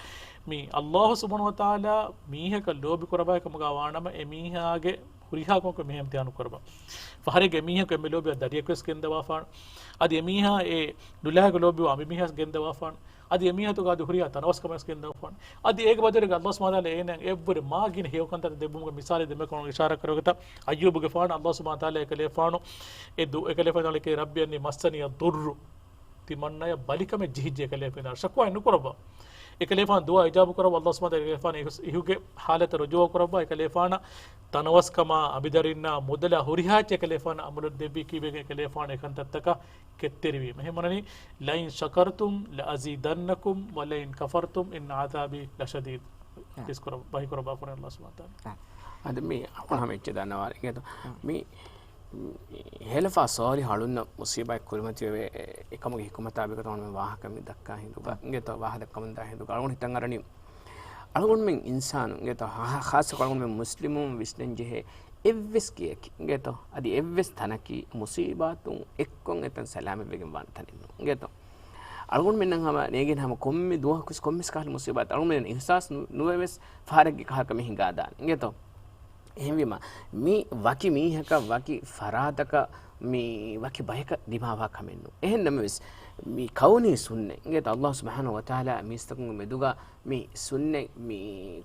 މި ﷲ ސުބްޙާނަހޫ ވަތަޢާލާ މީހަކަށް ލޯބި ކުރައްވާ ކަމުގަ ވާނަމަ އެ މީހާގެ ހުރިހާ ކަމަކު މިހެން އިމްތިޙާނު ކުރައްވާ. ފަހަރެއްގެ މީހަކު އެންމެ ލޯބިވާ ދަރިއަކުވެސް ގެންދަވާފާނެ. އަދި އެ މީހާ އެ ނުލާގެ ލޯބިވާ އަނބިމީހާވެސް ގެންދަވާފާނެ. އަދި އެ މީހާ ތަކުގަ އަދި ހުރިހާ ތަނަވަސްކަމެއް ގެންދަވާފާނެ. އަދި އޭގެ ބަދަލުގަ ﷲ ސުބްޙާނަހޫ ވަތަޢާލާ އޭނައަށް އެއްވުރެ މާ ގިނަ ހެޔޮ ކަންތައްތައް ދެއްވުމުގެ މިސާލެއް ދެމެކޮޅުން އިޝާރާތް ކުރެވިގަތަ، އައްޔޫބުގެފާނަށް ﷲ ސުބްޙާނަހޫ ވަތަޢާލާ އެކަލޭފާނު އެ ދު-، އެކަލޭފާނު ވިދާޅުވި، "رب أني مسني الضر." ތިމަންނަޔަށް ބަލިކަމެއް ޖެހިއްޖެ އެކަލޭފާނަށް. ޝަކުވާއެއް ނުކުރައްވާ. އެކަލޭފާނު ދުޢާ އިޖާބު ކުރައްވާ، ﷲ ސުބްޙާނަހޫ ވަތަޢާލާ އެކަލޭފާނު އިހު-، އިހުގެ ޙާލަތަށް ރުޖޫޢަ ކުރައްވާ، އެކަލޭފާނަށް ތަނަވަސްކަމާ، އަނބިދަރިންނާ، މުދަލާ ހުރިހާ އެއްޗެއް އެކަލޭފާނަށް އަމުރު ދެއްވި ކީއްވެގެން އެކަލޭފާނު އެކަންތައްތަކަށް ކެތްތެރިވީމަ. އެހެންވަނީ، "لئن شكرتم لأزيدنكم ولئن كفرتم إن عذابي لشديد." އާ. ޙަދީޘް ކުރަ-، ވަޙީ ކުރައްވާފަ ﷲ ސުބްޙާނަހޫ ވަތަޢާލާ. އާ. އަދި މި އަޅުގަނޑު ހަމަ އެއްޗެއް ދަންނަވާނެ. އިނގޭތޯ؟ އާ. މި ހެޔޮލަފާ ޞާލިޙު އަޅުންނަށް މުޞީބާތް ކުރިމަތިވެވޭ، އެ، އެކަމުގެ ޙިކުމަތާ ބެހޭގޮތުން މި ވާހަކަ މި ދައްކާ ހިނދުގަ، އިނގޭތޯ، ވާހަކަ ދައްކަމުން ދާ ހިނދުގަ އަޅުގަނޑު ހިތަށް އަރަނީ، އަޅުގަނޑުމެން އިންސާނު، އިނގޭތޯ، ހާ-، ޚާއްޞަކޮށް އަޅުގަނޑުމެން މުސްލިމުން ވިސްނަން ޖެހޭ އެއްވެސް ގެއަކީ، އިނގޭތޯ، އަދި އެއްވެސް ތަނަކީ މުޞީބާތުން އެއްކޮށް އެތަން ސަލާމަތްވެގެން ވާނެ ތަނެއް ނޫން، އިނގޭތޯ. އަޅުގަނޑުމެންނަށް ހަމަ ނޭނގޭނެ ހަމަ ކޮންމެ ދުވަހަކުވެސް ކޮންމެސް ކަހަލަ މުޞީބާތެއް އަޅުގަނޑުމެން އިޙްސާސް ނު-، ނުވެވެސް ފަހަރެއްގެ ކަހަލަ ކަމެއް ހިނގާދާނެ، އިނގޭތޯ. އެހެންވީމަ، މި ވަކި މީހަކަށް ވަކި ފަރާތަކަށް މި ވަކި ބަޔަކަށް ދިމާވާ ކަމެއް ނޫން. އެހެން ނަމަވެސް، މި ކައުނީ ސުންނަތް، އިނގޭތޯ، ﷲ ސުބްޙާނަހޫ ވަތަޢާލާ މީސްތަކުންގެ މެދުގަ މި ސުންނަތް މި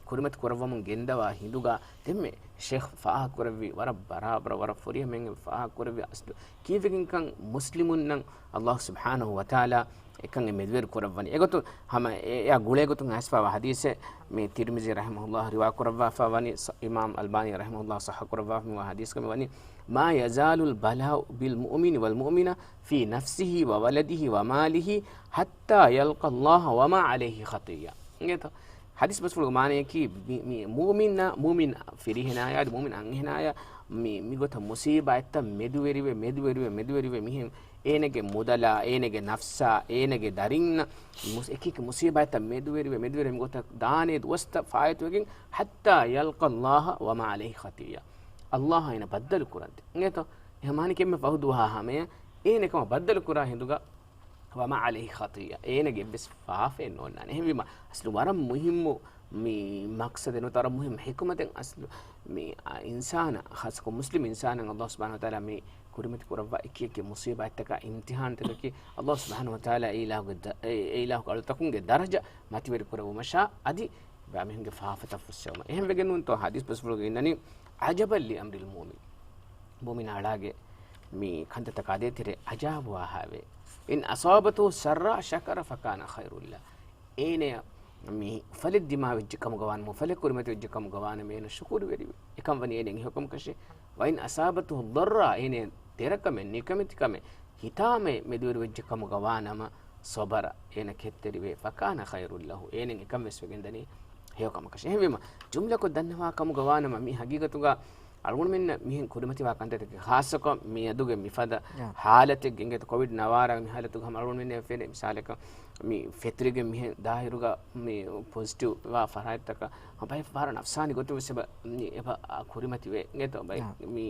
ކުރިމަތި ކުރައްވަމުން ގެންދަވާ ހިނދުގަ، ދެންމެ ޝޭޚް ފާހަގަކުރެއްވި ވަރަށް ބަރާބަރަށް ވަރަށް ފުރިހަމައިން ފާހަގަކުރެއްވި އަސްލު ކީއްވެގެންކަން މުސްލިމުންނަށް ﷲ ސުބްޙާނަހޫ ވަތަޢާލާ އެކަން އެ މެދުވެރި ކުރައްވަނީ. އެގޮތުން ހަމަ އެ-، އެއާ ގުޅޭގޮތުން އައިސްފާވާ ޙަދީޘެއް މި ތިރްމިޒީ ރަޙިމަހުﷲ ރިވާކުރައްވާފާ ވަނީ، ސަ-، އިމާމް އަލްބާނީ ރަޙިމަހުﷲ ޞައްޙަކުރައްވާފަ މިވާ ޙަދީޘްގަ މި ވަނީ، ما يزال البلاء بالمؤمن والمؤمنة في نفسه وولده وماله حتى يلقى الله وما عليه خطية. އިނގޭތޯ؟ ޙަދީޘް ބަސްފުޅުގެ މާނަޔަކީ، މި، މި މުއުމިނާ، މުއުމިން ފިރިހެނާޔާ، މުއުމިން އަންހެނާޔާ، މި، މިގޮތަށް މުޞީބާތްތައް މެދުވެރިވެ، މެދުވެރިވެ، މެދުވެރިވެ، މިހެން އޭނަގެ މުދަލާ، އޭނަގެ ނަފްސާ، އޭނަގެ ދަރިންނަށް، މުސް-، އެކި އެކި މުޞީބާތްތައް މެދުވެރިވެ، މެދުވެރިވެ، މިގޮތަށް ދާނޭ ދުވަސްތައް ފާއިތުވެގެން، حتى يلقى الله وما عليه خطية. ﷲ އާ އޭނަ ބައްދަލު ކުރަންތެ. އިނގޭތޯ؟ އެހެން މާނައަކީ އެންމެ ފަހު ދުވަހާ ހަމަޔަށް އޭނަ އެކަމަށް ބައްދަލު ކުރާ ހިނދުގަ، وما عليه خطية، އޭނަގެ އެއްވެސް ފާފައެއް ނޯންނާނެ. އެހެންވީމަ، އަސްލު ވަރަށް މުހިއްމު މި މަޤްޞަދެއް ނުވަތަ ވަރަށް މުހިއްމު ޙިކުމަތެއް އަސްލު މި، އާ، އިންސާނާ، ޚާއްޞަކޮށް މުސްލިމް އިންސާނަށް ﷲ ސުބްޙާނަހޫ ވަތަޢާލާ މި ކުރިމަތި ކުރައްވާ އެކި އެކި މުޞީބާތްތަކާ އިމްތިޙާންތަކަކީ، ﷲ ސުބްޙާނަހޫ ވަތަޢާލާ އެ އިލާހުގެ ދަ-، އެ، އެ އިލާހުގެ އަޅުތަކުންގެ ދަރަޖަ މަތިވެރި ކުރެއްވުމަށާ އަދި ބައިމީހުންގެ ފާފަތައް ފުއްސެވުމަށް. އެހެން ވެގެން ނޫންތޯ ޙަދީޘް ބަސްފުޅުގަ އިންނަނީ، عجبا لأمر المؤمن. މުއުމިނާ އަޅާގެ މި ކަންތައްތަކާ ދޭތެރޭ ޢަޖާބު ވާހާވޭ. إن أصابته سراء شكر فكان خيرا له. އޭނަޔަށް މި އުފަލެއް ދިމާވެއްޖެ ކަމުގަ ވާނަމަ، އުފަލެއް ކުރިމަތިވެއްޖެ ކަމުގަ ވާނަމަ، އޭނަ ޝުކުރުވެރިވެ. އެކަން ވަނީ އޭނަ ހެޔޮކަމަކަށެ. وإن أصابته ضراء، އޭނަ ދެރަކަމެއް، ނިކަމެތިކަމެއް، ހިތާމައެއް މެދުވެރިވެއްޖެ ކަމުގަ ވާނަމަ، صبر، އޭނަ ކެތްތެރިވޭ. فكان خيرا له، އޭނަ އެކަން ވެސް ވެގެންދަނީ ހެޔޮކަމަކަށެ. އެހެންވީމަ، ޖުމްލަކޮށް ދަންނަވާ ކަމުގަ ވާނަމަ، މި ހަގީގަތުގަ އަޅުގަނޑުމެންނަށް މިހެން ކުރިމަތިވާ ކަންތައްތަކެއް، ޚާއްޞަކޮށް މިއަދުގެ މިފަދަ ޔާ. ހާލަތެއްގެ އިނގޭތޯ، ކޮވިޑް ނަވާރަ މި ހާލަތުގަ ހަމަ އަޅުގަނޑުމެންނަށް ފެނޭ، މިސާލަކަށް މި ފެތުރިގެން މިހެން ދާއިރުގަ މި ޕޮޒިޓިވް ވާ ފަރާތްތަކަށް ބައެއް ފަހަރަށް ނަފްސާނީ ގޮތުން ވެސް އެބަ، މި އެބަ ކުރިމަތިވޭ އިނގޭތޯ، ބައެއް ޔާ. މި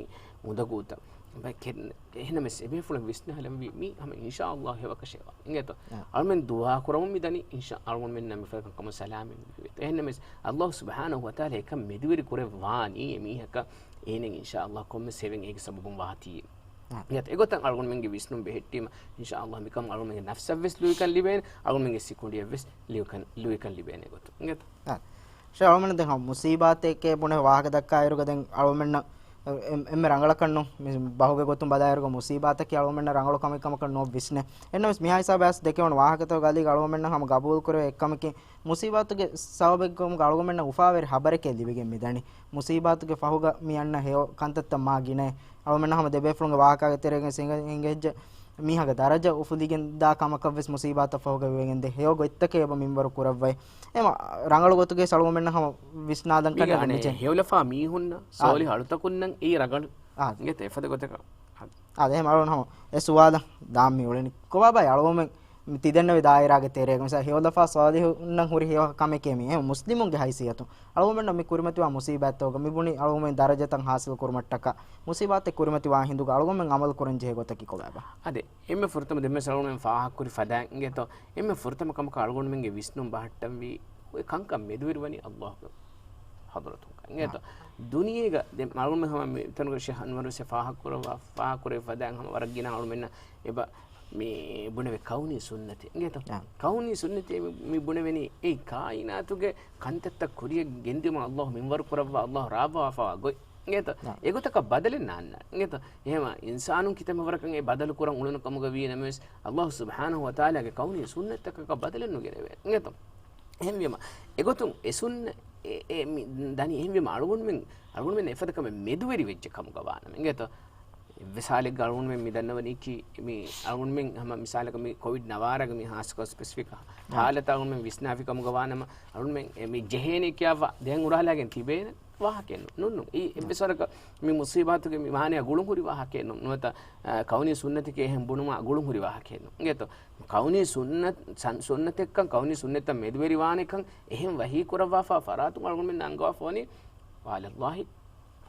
އުނދަގޫތައް. ބައެއް ކެ-، އެހެންނަމަވެސް އެބޭފުޅުން ވިސްނާލަންވީ މީ ހަމަ އިންޝާﷲ އެކަށޭ ވާނެ އިނގޭތޯ. ޔާ. އަޅުމެން ދުޢާ ކުރަމުން މި ދަނީ އިންޝާ އަޅުގަނޑުމެންނަށް މިފަދަ ކަންކަމުން ސަލާމަތް ވެވޭތޯ. އެހެންނަމަވެސް ﷲ ސުބްޙާނަހޫ ވަތަޢާލާ އެކަން މެދުވެރި ކުރައްވާނީ އެ މީހަކަށް އޭނަ އިންޝާﷲ ކޮންމެސް ހެވެން އޭގެ ސަބަބުން ވާތީ. އާ. އެގޮތަށް އަޅުގަނޑުމެންގެ ވިސްނުން ބެހެއްޓީމަ، އިންޝާﷲ މިކަމުން އަޅުގަނޑުމެންގެ ނަފްސަށްވެސް ލުއިކަން ލިބޭނެ، އަޅުގަނޑުމެންގެ ސިކުނޑިއަށްވެސް ލުއިކަން، ލުއިކަން ލިބޭނެ ގޮތުން. އިނގޭތޯ؟ އާ. ޝޭޚް އަޅުގަނޑު ދެން ހަމަ މުސީބާތެކޭ ބުނެ ވާހަކަ ދައްކާއިރުގަ ދެން އަޅުގަނޑުމެންނަށް އެ-، އެ-، އެންމެ ރަނގަޅަކަށް ނޫން، މި ބަހުގެ ގޮތުން ބަލާއިރުގަ މުސީބާތަކީ އަޅުގަނޑުމެންނަށް ރަނގަޅު ކަމެއްކަމަކަށް ނޯ ވިސްނޭ. އެހެންނަމަވެސް މިހާ ހިސާބަށް އައިސް ދެކެވުނު ވާހަކަތަކުގެ އަލީގަ އަޅުގަނޑުމެންނަށް ހަމަ ގަބޫލުކުރެވޭ އެއްކަމަކީ، މުސީބާތުގެ ސަބަބެއްގަމުގަ އަޅުގަނޑުމެންނަށް އުފާވެރި ހަބަރެކޭ ލިބިގެން މިދަނީ. މުސީބާތުގެ ފަހުގަ މި އަންނަ ހެޔޮ ކަންތައްތައް މާ ގިނައޭ. އަޅުގަނޑުމެންނަށް ހަމަ ދެބޭފުޅުންގެ ވާހަކާގެ ތެރޭގަ ހިނގަ-، ހިނގައްޖެ މީހާގެ ދަރަޖަ އުފުލިގެން ދާ ކަމަކަށްވެސް މުސީބާތައް ފަހުގަ ވެގެންދޭ. ހެޔޮ ގޮތްތަކެއް އެބަ މިންވަރު ކުރައްވައި. އެމަ ރަނގަޅު ގޮތުގެ އަޅުގަނޑުމެންނަށް ހަމަ ވިސްނާލަން މީގެ ކަންނޭނގެ އަނެއް މިޖެ. ހެޔޮލަފާ މީހުންނަށް، އާ. ސޯލިހު އަޅުތަކުންނަށް އެއީ ރަނގަޅު. އާ. އިނގޭތޯ އެފަދަ ގޮތަކަށް. އާ، ދެން އަޅުގަނޑު ހަމަ އެ ސުވާލަށް ދާން މި އުޅެނީ. ކޮބާބާ އަޅުގަނޑުމެން މި ތިދެންނެވި ދާއިރާގެ ތެރޭގަ މިސާ ހެޔޮލަފާ ސޯލިހުންނަށް ހުރި ހެޔޮ ކަމެކޭ މީ. އެ މުސްލިމުންގެ ހައިސިއްޔަތުން އަޅުގަނޑުމެންނަށް މި ކުރިމަތިވާ މުސީބާތްތަކުގަ މި ބުނި އަޅުގަނޑުމެން ދަރަޖަތައް ހާސިލް ކުރުމަށްޓަކާ މުސީބާތެއް ކުރިމަތިވާ ހިނދުގަ އަޅުގަނޑުމެން އަމަލު ކުރަން ޖެހޭ ގޮތަކީ ކޮބާބާ؟ އާދެ، އެންމެ ފުރަތަމަ ދެންވެސް އަޅުގަނޑުމެން ފާހަގަކުރި ފަދައިން އިނގޭތޯ، އެންމެ ފުރަތަމަ ކަމަކަށް އަޅުގަނޑުމެންގެ ވިސްނުން ބަހައްޓަންވީ އެ ކަންކަން މެދުވެރިވަނީ ﷲ ގެ ޙަޟްރަތުން. އިނގޭތޯ؟ އާ. ދުނިޔޭގަ ދެން އަޅުގަނޑުމެން ހަމަ މި ތަނުގަ ޝޭޚް އަންވަރު ވެސް ފާހަގަކުރައްވާ، ފާހަގަކުރެއްވި ފަދައިން ހަމަ ވަރަށް ގިނަ އަޅުމެންނަށް އެބަ މި ބުނެވޭ ކައުނީ ސުންނަތެއް. އިނގޭތޯ؟ އާ. ކައުނީ ސުންނަތޭ މި، މި ބުނެވެނީ އެއީ ކާއިނާތުގެ ކަންތައްތައް ކުރިޔަށް ގެންދިއުމަށް ﷲ މިންވަރު ކުރައްވާ، ﷲ ރާވާފަވާ ގޮތް. އިނގޭތޯ؟ އާ. އެގޮތަކަށް ބަދަލެއް ނާންނާނެ. އިނގޭތޯ؟ އެހެމަ އިންސާނުން ކިތަންމެ ވަރަކަށް އެ ބަދަލު ކުރަން އުޅުނު ކަމުގަ ވީ ނަމަވެސް، ﷲ ސުބްޙާނަހޫ ވަތަޢާލާގެ ކައުނީ ސުންނަތްތަކަކަށް ބަދަލެއް ނުގެނެވޭ. އިނގޭތޯ؟ އެހެންވީމަ، އެގޮތުން އެ ސުންނަ، އެ، އެ މި ދަނީ އެހެންވީމަ އަޅުގަނޑުމެން، އަޅުގަނޑުމެން އެފަދަ ކަމެއް މެދުވެރި ވެއްޖެ ކަމުގަ ވާނަމަ. އިނގޭތޯ؟ އެއްވެސް ހާލެއްގަ އަޅުގަނޑުމެން މި ދަންނަވަނީކީ، މި އަޅުގަނޑުމެން ހަމަ މިސާލަކަށް މި ކޮވިޑް ނަވާރަގެ މި ހާއްސަކޮށް ސްޕެސިފިކް ހާލަތަށް އަޅުގަނޑުމެން ވިސްނާފި ކަމުގަ ވާނަމަ، އަޅުގަނޑުމެން އެ މި ޖެހޭނެ ކިޔާފަ ދެން އުރާލާގެން ތިބޭނެ ވާހަކައެއް ނޫން. ނޫން. އެ އެއްވެސް ވަރަކަށް މި މުސީބާތުގެ މި ވާނެ ގުޅުން ހުރި ވާހަކައެއް ނޫން. ނުވަތަ، އަ، ކައުނީ ސުންނަތެކޭ އެހެން ބުނުމާ ގުޅުން ހުރި ވާހަކައެއް ނޫން. އިނގޭތޯ؟ ކައުނީ ސުންނަތް، ސަން-، ސުންނަތެއްކަން، ކައުނީ ސުންނަތްތައް މެދުވެރިވާނެކަން އެހެން ވަޙީ ކުރައްވާފާ ފަރާތުން އަޅުގަނޑުމެން އަންގަވާފަ ވަނީ، "وعلى الله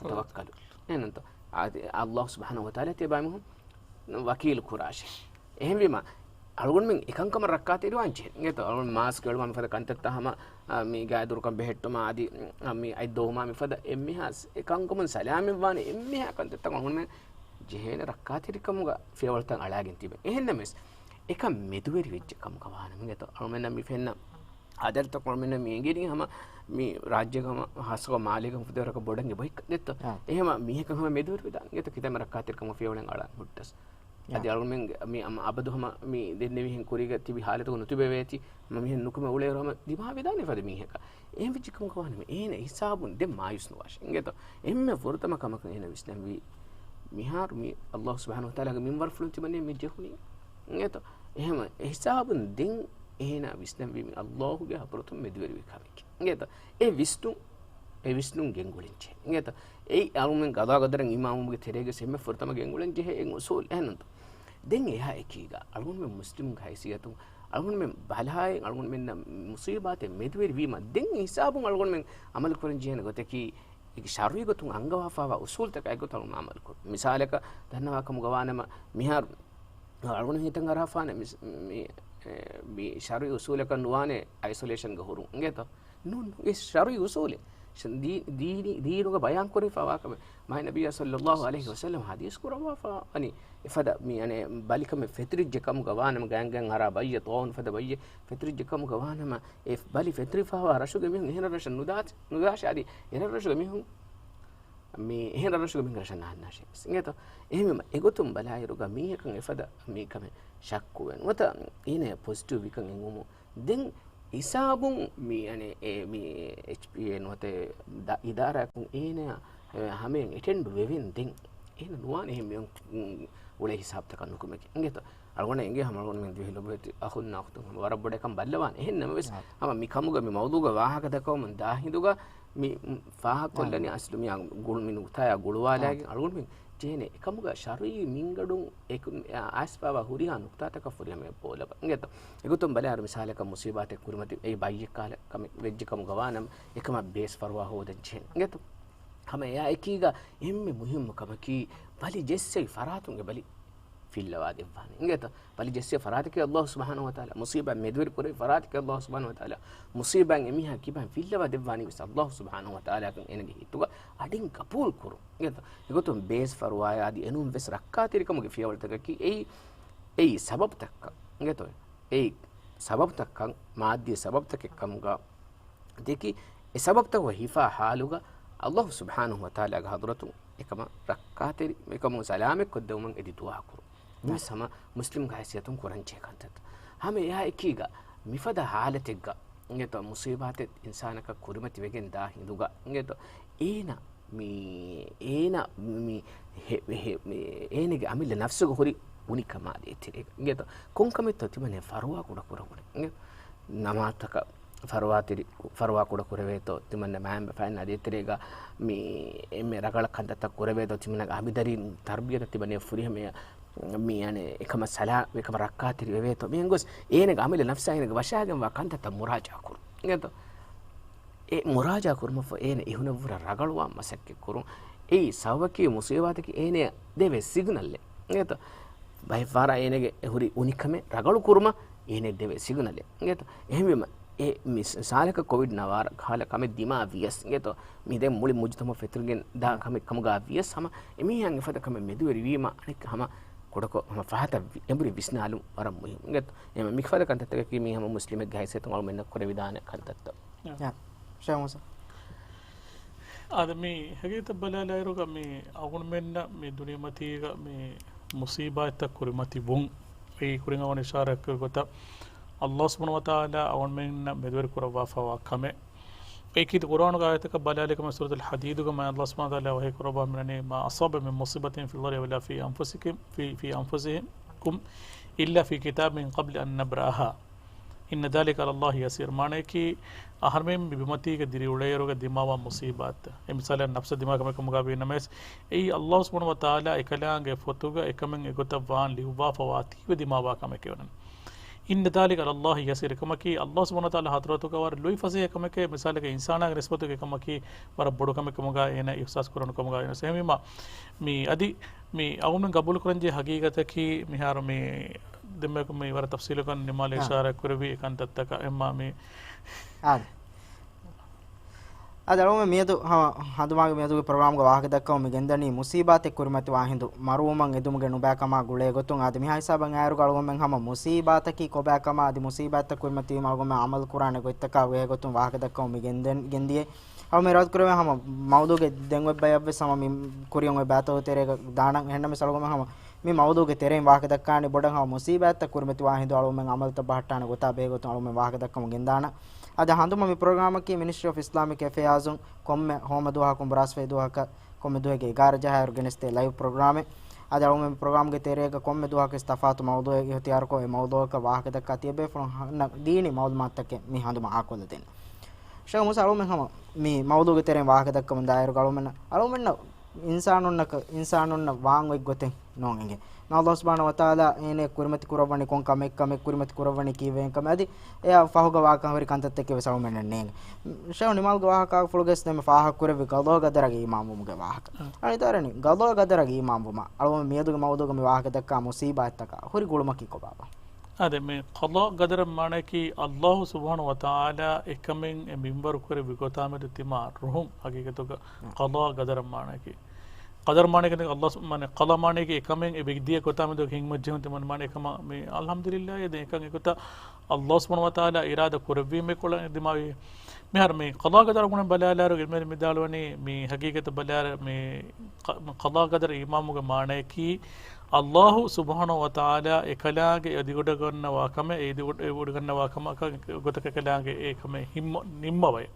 توكلوا." އެހެންތޯ؟ އާދެ، ﷲ ސުބްޙާނަހޫ ވަތަޢާލާ ތިޔަބައިމީހުން ވަކީލު ކުރާށޭ. އެހެންވީމަ، އަޅުގަނޑުމެން އެކަންކަމަށް ރައްކާތެރިވާން ޖެހޭ. އިނގޭތޯ؟ އަޅުގަނޑު މާސްކް އެޅުމާ މިފަދަ ކަންތައްތައް ހަމަ، އާ، މި ގާތް ދުރުކަން ބެހެއްޓުމާ އަދި، އާ، މި އަތް ދޮވުމާ މިފަދަ އެންމެހާ އެކަންކަމުން ސަލާމަތްވާނެ އެންމެހާ ކަންތައްތައް އަޅުގަނޑުމެން ޖެހޭނެ ރައްކާތެރިކަމުގަ ފިޔަވަޅުތައް އަޅާގެން ތިބެ. އެހެންނަމަވެސް، އެކަން މެދުވެރި ވެއްޖެ ކަމުގަ ވާނަމަ އިނގޭތޯ؟ އަޅުމެންނަށް މި ފެންނަ އަދަރުތަކުން އަޅުމެންނަށް މި އެނގޭނީ ހަމަ މި ރާއްޖޭގަ ހަމަ ހާއްސަކޮށް މާލޭގަ ހުފަދަވާ ވަރަކަށް ބޮޑަށް އެބަ އޮތްކަން ދެއްތޯ؟ އާ. އެހެމަ މީހަކަށް ހަމަ މެދުވެރިވެދާނެ އިނގޭތޯ؟ ކިތަންމެ ރައްކާތެރިކަމަށް ފިޔަވަޅެއް އަޅާން ހުއްޓަސް. އާ. އަދި އަޅުމެން މި އަމަ އަބަދު ހަމަ މި ދެންނެވިހެން ކުރީގަ ތިބި ހާލަތުގަ ނުތިބެވޭތީ. ހަމަ މިހެން ނުކުމެ އުޅޭއިރު ހަމަ ދިމާވެދާނެ ފަދަ މީހަކަށް. އެހެން ވެއްޖެ ކަމަކަށް ވާނަމަ އޭނަ ހިސާބުން ދެން މާޔޫސް ނުވާށޭ. އިނގޭތޯ؟ އެންމެ ފުރަތަމަ ކަމަކަށް އޭނަ ވިސްނަންވީ މިހާރު މި ﷲ ސުބްޙާނަހޫ ވަތަޢާލާގެ މިންވަރުފުޅުން ތިމަންނަ މި ޖެހުނީ. އިނގޭތޯ؟ އެހެމަ އެ ހިސާބުން ދެން އޭނާ ވިސްނަންވީ މި ﷲ ގެ ޙަޟްރަތުން މެދުވެރިވި ކަމެކޭ. އިނގޭތޯ؟ އެ ވިސްނުން، އެ ވިސްނުން ގެންގުޅެން ޖެހޭ. އިނގޭތޯ؟ އެއީ އަޅުމެން ގަޟާ ޤަދަރަށް އީމާންވުމުގެ ތެރޭގަ އެންމެ ފުރަތަމަ ގެންގުޅެން ޖެހޭ އެއް އުޞޫލު. އެހެންނޫންތޯ؟ ދެން އެހާ އެކީގަ އަޅުގަނޑުމެން މުސްލިމުންގެ ހައިސިއްޔަތުން އަޅުގަނޑުމެން ބަލާއި އަޅުގަނޑުމެންނަށް މުޞީބާތެއް މެދުވެރިވީމަ ދެން ހިސާބުން އަޅުގަނޑުމެން ޢަމަލު ކުރަން ޖެހޭނެ ގޮތަކީ އެ ޝަރުޢީ ގޮތުން އަންގަވާފައިވާ އުޞޫލުތަކާއި ގޮތަށް އަޅުގަނޑު ޢަމަލު ކުރުން. މިސާލަކަށް ދަންނަވާ ކަމުގަ ވާނަމަ މިހާރު އަޅުގަނޑު ހިތަށް އަރާފާނެ މި، މި، އެ، މި ޝަރުޢީ އުޞޫލަކަށް ނުވާނެ އައިސޮލޭޝަންގަ ހުރުން. އިނގޭތޯ؟ ނޫން، އެ ޝަރުޢީ އުޞޫލެއް. ޝަ-، ދީ-، ދީނީ، ދީނުގަ ބަޔާން ކުރެވިފައިވާ ކަމެއް. މާތް ނަބިއްޔާ ޞައްލައްލާހު ޢަލައިހި ވަސައްލަމަ ޙަދީޘް ކުރައްވާފަ ވަނީ. އެފަދަ މި އަނެއް ބަލިކަމެއް ފެތުރިއްޖެ ކަމުގަ ވާނަމަ، ގާތްގާތް އަރާ ބައްޔެއް، ޠާޢޫން ފަދަ ބައްޔެއް ފެތުރިއްޖެ ކަމުގަ ވާނަމަ، އެ ބަލި ފެތުރިފައިވާ ރަށުގެ މީހުން އެހެން ރަށަށް ނުދާތި، ނުދާށޭ. އަދި އެހެން ރަށުގެ މީހުން، މި އެހެން ރަށުގެ މީހުން ރަށަށް ނާންނާށޭ. އިނގޭތޯ؟ އެހެންވީމަ އެގޮތުން ބަލާއިރުގަ މީހަކަށް އެފަދަ މި ކަމެއް ޝައްކުވެ ނުވަތަ އޭނަ ޕޮޒިޓިވް ވިކަން އެނގުމުން ދެން ހިސާބުން މި އަނެއް އެ މި އެޗްޕީއޭ ނުވަތަ ދަ-، އިދާރާއަކުން އޭނަ ހަމަޔަށް އެޓެންޑް ވެވެން ދެން އޭނަ ނުވާނެ އެހެން މިއޮން އުޅޭ ހިސާބުތަކަށް ނުކުމެގެން. އިނގޭތޯ؟ އަޅުގަނޑަށް އެނގޭ ހަމަ އަޅުގަނޑުމެން ދިވެހި ލޮބުވެތި އަޚުންނާ އުޚްތުން ހަމަ ވަރަށް ބޮޑަށް ކަން ބައްލަވާނެ. އެހެން ނަމަވެސް، އާ، ހަމަ މި ކަމުގަ މި މައުޟޫގަ ވާހަކަ ދައްކަވަމުން ދާ ހިނދުގަ މި، މް، ފާހަގަކޮށްލަނީ އާ. އަސްލު މި ގުޅު މި ނުކްތާޔާ ގުޅުވާލާގެން އާ. އަޅުގަނޑުމެން ޖެހޭނެ އެކަމުގަ ޝަރުޢީ މިންގަޑުން އެކު-، އާ، އައިސްފާވާ ހުރިހާ ނުކްތާތަކަށް ފުރިހަމަޔަށް ބޯލަބަ. އިނގޭތޯ؟ އެގޮތުން ބަލާއިރު މިސާލަކަށް މުސީބާތެއް ކުރިމަތި އެއީ ބައްޔެއް ކަހަލަ ކަމެއް ވެއްޖެ ކަމުގަ ވާނަމަ، އެކަމަށް ބޭސް ފަރުވާ ހޯދަން ޖެހޭނެ. އިނގޭތޯ؟ ހަމަ އެއާ އެކީގަ އެންމެ މުހިއްމު ކަމަކީ، ބަލި ޖެއްސެވި ފަރާތުން އެ ބަލި ފިއްލަވާ ދެއްވާނެ. އިނގޭތަ؟ ބަލި ޖެއްސެވި ފަރާތަކީ ﷲ ސުބްޙާނަހޫ ވަތަޢާލާ. މުޞީބާތް މެދުވެރި ކުރެވި ފަރާތަކީ ﷲ ސުބްޙާނަހޫ ވަތަޢާލާ. މުޞީބާތް އެމީހާ ކިބައިން ފިއްލަވާ ދެއްވާނީ ވެސް ﷲ ސުބްޙާނަހޫ ވަތަޢާލާ ކަން އޭނަގެ ހިތުގަ އަޑިން ގަބޫލު ކުރުން. އިނގޭތަ؟ އެގޮތުން ބޭސް ފަރުވާޔާ އަދި އެނޫން ވެސް ރައްކާތެރިކަމުގެ ފިޔަވަޅުތަކަކީ އެއީ، އެއީ ސަބަބުތައްކަން. އިނގޭތޯ؟ އެއީ ސަބަބުތައްކަން، މާއްދީ ސަބަބުތަކެއް ކަމުގަ ދެކި، އެ ސަބަބުތަކުގަ ހިފާ ޙާލުގަ ﷲ ސުބްޙާނަހޫ ވަތަޢާލާގެ ޙަޟްރަތުން އެކަމަށް ރައްކާތެރި، އެކަމުން ސަލާމަތްކޮށްދެވުމަށް އެދި ދުޢާ ކުރުން. މި ހަމަ މުސްލިމްގެ ހައިސިއްޔަތުން ކުރަންޖެހޭ ކަންތައްތައް. ހަމަ އެއާ އެކީގަ މިފަދަ ޙާލަތެއްގަ އިނގޭތޯ، މުޞީބާތެއް އިންސާނަކަށް ކުރިމަތިވެގެން ދާ ހިނދުގަ އިނގޭތޯ، އޭނަ މި، އޭނަ މި، ހެ-، ހެ-، މި، އޭނަގެ އަމިއްލަ ނަފްސުގަ ހުރި އުނިކަމާ ދޭތެރޭގަ އިނގޭތޯ، ކޮންކަމެއްތޯ ތިމަންނަ ފަރުވާ ކުޑަކުރެވުނީ. އިނގޭތޯ؟ ނަމާދުތަކަށް ފަރުވާތެރި، ފަރުވާ ކުޑަ ކުރެވޭތޯ، ތިމަންނަ މައިންބަފައިންނާ ދޭތެރޭގަ މި އެންމެ ރަގަޅަށް ކަންތައްތައް ކުރެވޭތޯ، ތިމަންނަގެ އަނބިދަރިން ތަރުބިޔަތަށް ތިމަންނަ ފުރިހަމަޔަށް މި އަނެއް އެކަމަށް ސަލާ، އެކަމަށް ރައްކާތެރި ވެވޭތޯ، މި އެނގޮސް އޭނަގެ އަމިއްލަ ނަފްސާ އޭނަގެ ވަށާގެންވާ ކަންތައްތައް މުރާޖާ ކުރުން. އިނގޭތޯ؟ އެ މުރާޖާ ކުރުމަށްފަހު އޭނަ އިހުނަށްވުރެ ރަގަޅުވާން މަސައްކަތް ކުރުން. އެއީ ސަބަބަކީ މުޞީބާތަކީ އޭނަޔަށް ދެވޭ ސިގްނަލެއް. އިނގޭތޯ؟ ބައެއްފަހަރާ އޭނަގެ ހުރި އުނިކަމެއް ރަގަޅު ކުރުމަށް އޭނަ ދެވޭ ސިގްނަލެއް. އިނގޭތޯ؟ އެހެންވީމަ، އެ މި ސާލަކަށް ކޮވިޑް ނަވާރަ ކަހަލަ ކަމެއް ދިމާ ވިޔަސް، އިނގޭތޯ؟ މި ދެން މުޅި މުޖުތަމަޢު ފެތުރިގެން ދާ ކަމެއް ކަމުގަ ވިޔަސް، ހަމަ އެމީހާއަށް އެފަދަ ކަމެއް މެދުވެރިވީމަ، އަނެއްކާ ހަމަ ކުޑަކޮށް، ހަމަ ފަހަތަށް ވި-، އެނބުރި ވިސްނާލުން ވަރަށް މުހިއްމު. އިނގޭތޯ؟ އެ މިފަދަ ކަންތައްތަކަކީ މީ ހަމަ މުސްލިމެއްގެ ހައިސިއްޔަތުން އަޅުމެންނަށް ކުރެވިދާނެ ކަންތައްތައް. ޔާ. ޝޭޚް މޫސާ. އާދެ، މި ހަގީގަތަށް ބަލާލާއިރުގަ މި އަޅުގަނޑުމެންނަށް މި ދުނިޔެމަތީގަ މި މުޞީބާތްތައް ކުރިމަތި ވުން، އެއީ ކުރިން އަޅުގަނޑު އިޝާރާތް ކުރި ގޮތަށް، ﷲ ސުބްޙާނަހޫ ވަތަޢާލާ އަޅުގަނޑުމެންނަށް މެދުވެރި ކުރައްވާފައިވާ ކަމެއް. އެއީ ކީރިތި ޤުރްއާނުގެ އާޔަތަކަށް ބަލާލިކަމަށް ސޫރަތުލް ޙަދީދުގަ މާތް ﷲ ސުބްޙާނަހޫ ވަތަޢާލާ ވަޙީ ކުރައްވާ މިނަނީ، "ما أصاب من مصيبة في الأرض ولا في أنفسكم، في، في أنفسكم إلا في كتاب من قبل أن نبرأها." "إن ذلك على الله يسير." މާނަޔަކީ، އަހަރުމެން މި ބިމަތީގަ ދިރިއުޅޭއިރުގަ ދިމާވާ މުޞީބާތް، އެ މިސާލަށް ނަފްސަށް ދިމާ ކަމެއް ކަމުގަ ވީ ނަމަވެސް، އެއީ ﷲ ސުބްޙާނަހޫ ވަތަޢާލާ އެކަލާނގެ ފޮތުގަ އެކަމެއް އެގޮތަށް ވާން ލިޔުއްވާފަވާތީވެ ދިމާވާ ކަމެކޭ ވަނީ. "إن ذلك على الله يسير." އެކަމަކީ، ﷲ ސުބްޙާނަހޫ ވަތަޢާލާ ޙަޟްރަތުގަ ވަރަށް ލުއިފަސޭހަ ކަމެކޭ، މިސާލަކަށް އިންސާނާގެ ނިސްބަތުގަ އެކަމަކީ ވަރަށް ބޮޑު ކަމެއް ކަމުގަ އޭނަ އިޙްސާސް ކުރަން ކަމުގަ އިންސާނާ. އެހެންވީމަ، މި އަދި މި އަޅުގަނޑުމެން ގަބޫލު ކުރަންޖެހޭ ހަގީގަތަކީ، މިހާރު މި ދެންމެ މި ވަރަށް ތަފްސީލުކޮށް ނިމާލް އާ. އިޝާރާތް ކުރެއްވި އެ ކަންތައްތަކަށް އެއްމާ މި. އާދެ. އާދެ، އަޅުގަނޑުމެން މިއަދު ހަ-، ހަނދުމާގެ މިއަދުގެ ޕްރޮގްރާމްގެ ވާހަކަ ދައްކަމުން މި ގެންދަނީ މުޞީބާތެއް ކުރިމަތިވާ ހިނދު މަރުވުމަށް އެދުމުގެ ނުބައިކަމާ ގުޅޭ ގޮތުން. އާދެ، މިހާ ހިސާބަށް އައިއިރުގަ އަޅުގަނޑުމެން ހަމަ މުޞީބާތަކީ ކޮބާކަމާ އަދި މުޞީބާތްތައް ކުރިމަތިވީމަ އަޅުގަނޑުމެން ޢަމަލު ކުރާނެ ގޮތްތަކާ އޮވޭ ގޮތުން ވާހަކަ ދައްކަމުން މި ގެންދެން، ގެންދިޔަ. އަޅުގަނޑުމެން އިރާދަ ކުރެވޭ ހަމަ މައުޟޫގެ ދެން އޮތް ބަޔަށްވެސް ހަމަ މި ކުރިއަށް އޮތް ބައިތަކުގެ ތެރޭގަ ދާނަން. އެހެންނަމަވެސް އަޅުގަނޑުމެން ހަމަ މި މައުޟޫގެ ތެރެއިން ވާހަކަ ދައްކާނީ ބޮޑަށް ހަމަ މުޞީބާތްތައް ކުރިމަތިވާ ހިނދު އަޅުގަނޑުމެން ޢަމަލުތައް ބަހައްޓާނެ ގޮތާ ބެހޭ ގޮތުން އަޅުގަނޑުމެން ވާހަކަ ދައްކަމުން ގެންދާނަން. އަދި ހަނދުމަ މި ޕްރޮގްރާމަކީ މިނިސްޓްރީ އޮފް އިސްލާމިކް އެފެއާޒުން ކޮންމެ ހޯމަ ދުވަހަކުން ބުރާސްފަހި ދުވަހަކަށް ކޮންމެ ދުވަހެއްގެ އެގާރަ ޖަހާއިރު ގެނެސްދޭ ލައިވް ޕްރޮގްރާމެއް. އަދި އަޅުގަނޑުމެން ޕްރޮގްރާމްގެ ތެރޭގަ ކޮންމެ ދުވަހަކުވެސް ތަފާތު މައުޟޫއެއް އިހުތިޔާރުކޮށް، އެ މައުޟޫއަކަށް ވާހަކަ ދައްކާ ތިޔަބޭފުޅުން އަންނަ ދީނީ މައުލޫމާތުތަކެއް މި ހަނދުމަ އާކޮށްލަދޭނެ. ޝޭޚް މޫސާ، އަޅުގަނޑުމެން ހަމަ މި މައުޟޫގެ ތެރެއިން ވާހަކަ ދައްކަމުން ދާއިރު އަޅުގަނޑުމެންނަށް، އަޅުގަނޑުމެންނަށް އިންސާނުންނަކަށް، އިންސާނުންނަށް ވާން އޮތް ގޮތެއް ނޯން އެނގޭ. ﷲ ސުބްޙާނަހޫ ވަތަޢާލާ އޭނަ ކުރިމަތި ކުރައްވަނީ ކޮން ކަމެއް، ކަމެއް ކުރިމަތި ކުރައްވަނީ ކީއްވެގެން ކަމެއް އަދި އެއާ ފަހުގަ ވާކަން ހުރި ކަންތައްތަކެއް ވެސް އަޅުގަނޑުމެންނަށް ނޭނގެ. ޝޭޚް ނިމާލްގެ ވާހަކަފުޅުގަސް ދެންމެ ފާހަގަ ކުރެއްވި ޤަޟާ ޤަދަރަށް އީމާންވުމުގެ ވާހަކަ. އަ. އަނެއް ދާރަނި، ޤަޟާ ޤަދަރަށް އީމާންވުމަށް އަޅުގަނޑު މިއަދުގެ މައުޟޫގަ މި ވާހަކަ ދައްކާ މުޞީބާތްތަކާ ހުރި ގުޅުމަކީ ކޮބާބާ؟ އާދެ، މި ޤަޟާ ޤަދަރަށް މާނައަކީ، ﷲ ސުބްޙާނަހޫ ވަތަޢާލާ އެކަމެއް އެ މިންވަރު ކުރެއްވި ގޮތާމެދު ތިމާ ރުހުން ހަގީގަތުގަ އަ. ޤަޟާ ޤަދަރަށް މާނައަކީ. ޤަދަރު މާނައަކީ ﷲ ސު-، މާނަ، ޤަޟާ މާނައަކީ އެކަމެއް އެ ވެގެންދިޔަ ގޮތާމެދު ހިނގުމަށްޖެހުން ތިމަން މާނަ އެކަމަށް މި އަލްޙަމްދުލިއްލާހް އެ ދެން އެކަން އެގޮތަށް ﷲ ސުބްޙާނަހޫ ވަތަޢާލާ އިރާދަ ކުރެއްވީމޭ ކޮޅަށް ދިމާވި. މިހާރު މި ޤަޟާ ޤަދަރު ގުޅަން ބަލާލާއިރު ޢިލްމުވެރިން ވިދާޅުވަނީ މި ހަގީގަތަށް ބަލާއިރު މި ޤަ-، ޤަޟާ ޤަދަރު އީމާންވުމުގެ މާނައަކީ، ﷲ ސުބްޙާނަހޫ ވަތަޢާލާ އެކަލާނގެ އެދިގޮޑަށް ގަންނަވާ ކަމެއް، އެ އެދިގޮޑަށް ގަންނަވާ ކަމަކަށް ގޮތަކަށް އެކަލާނގެ އެ ކަމެއް ހިންމަ-، ނިންމަވައި.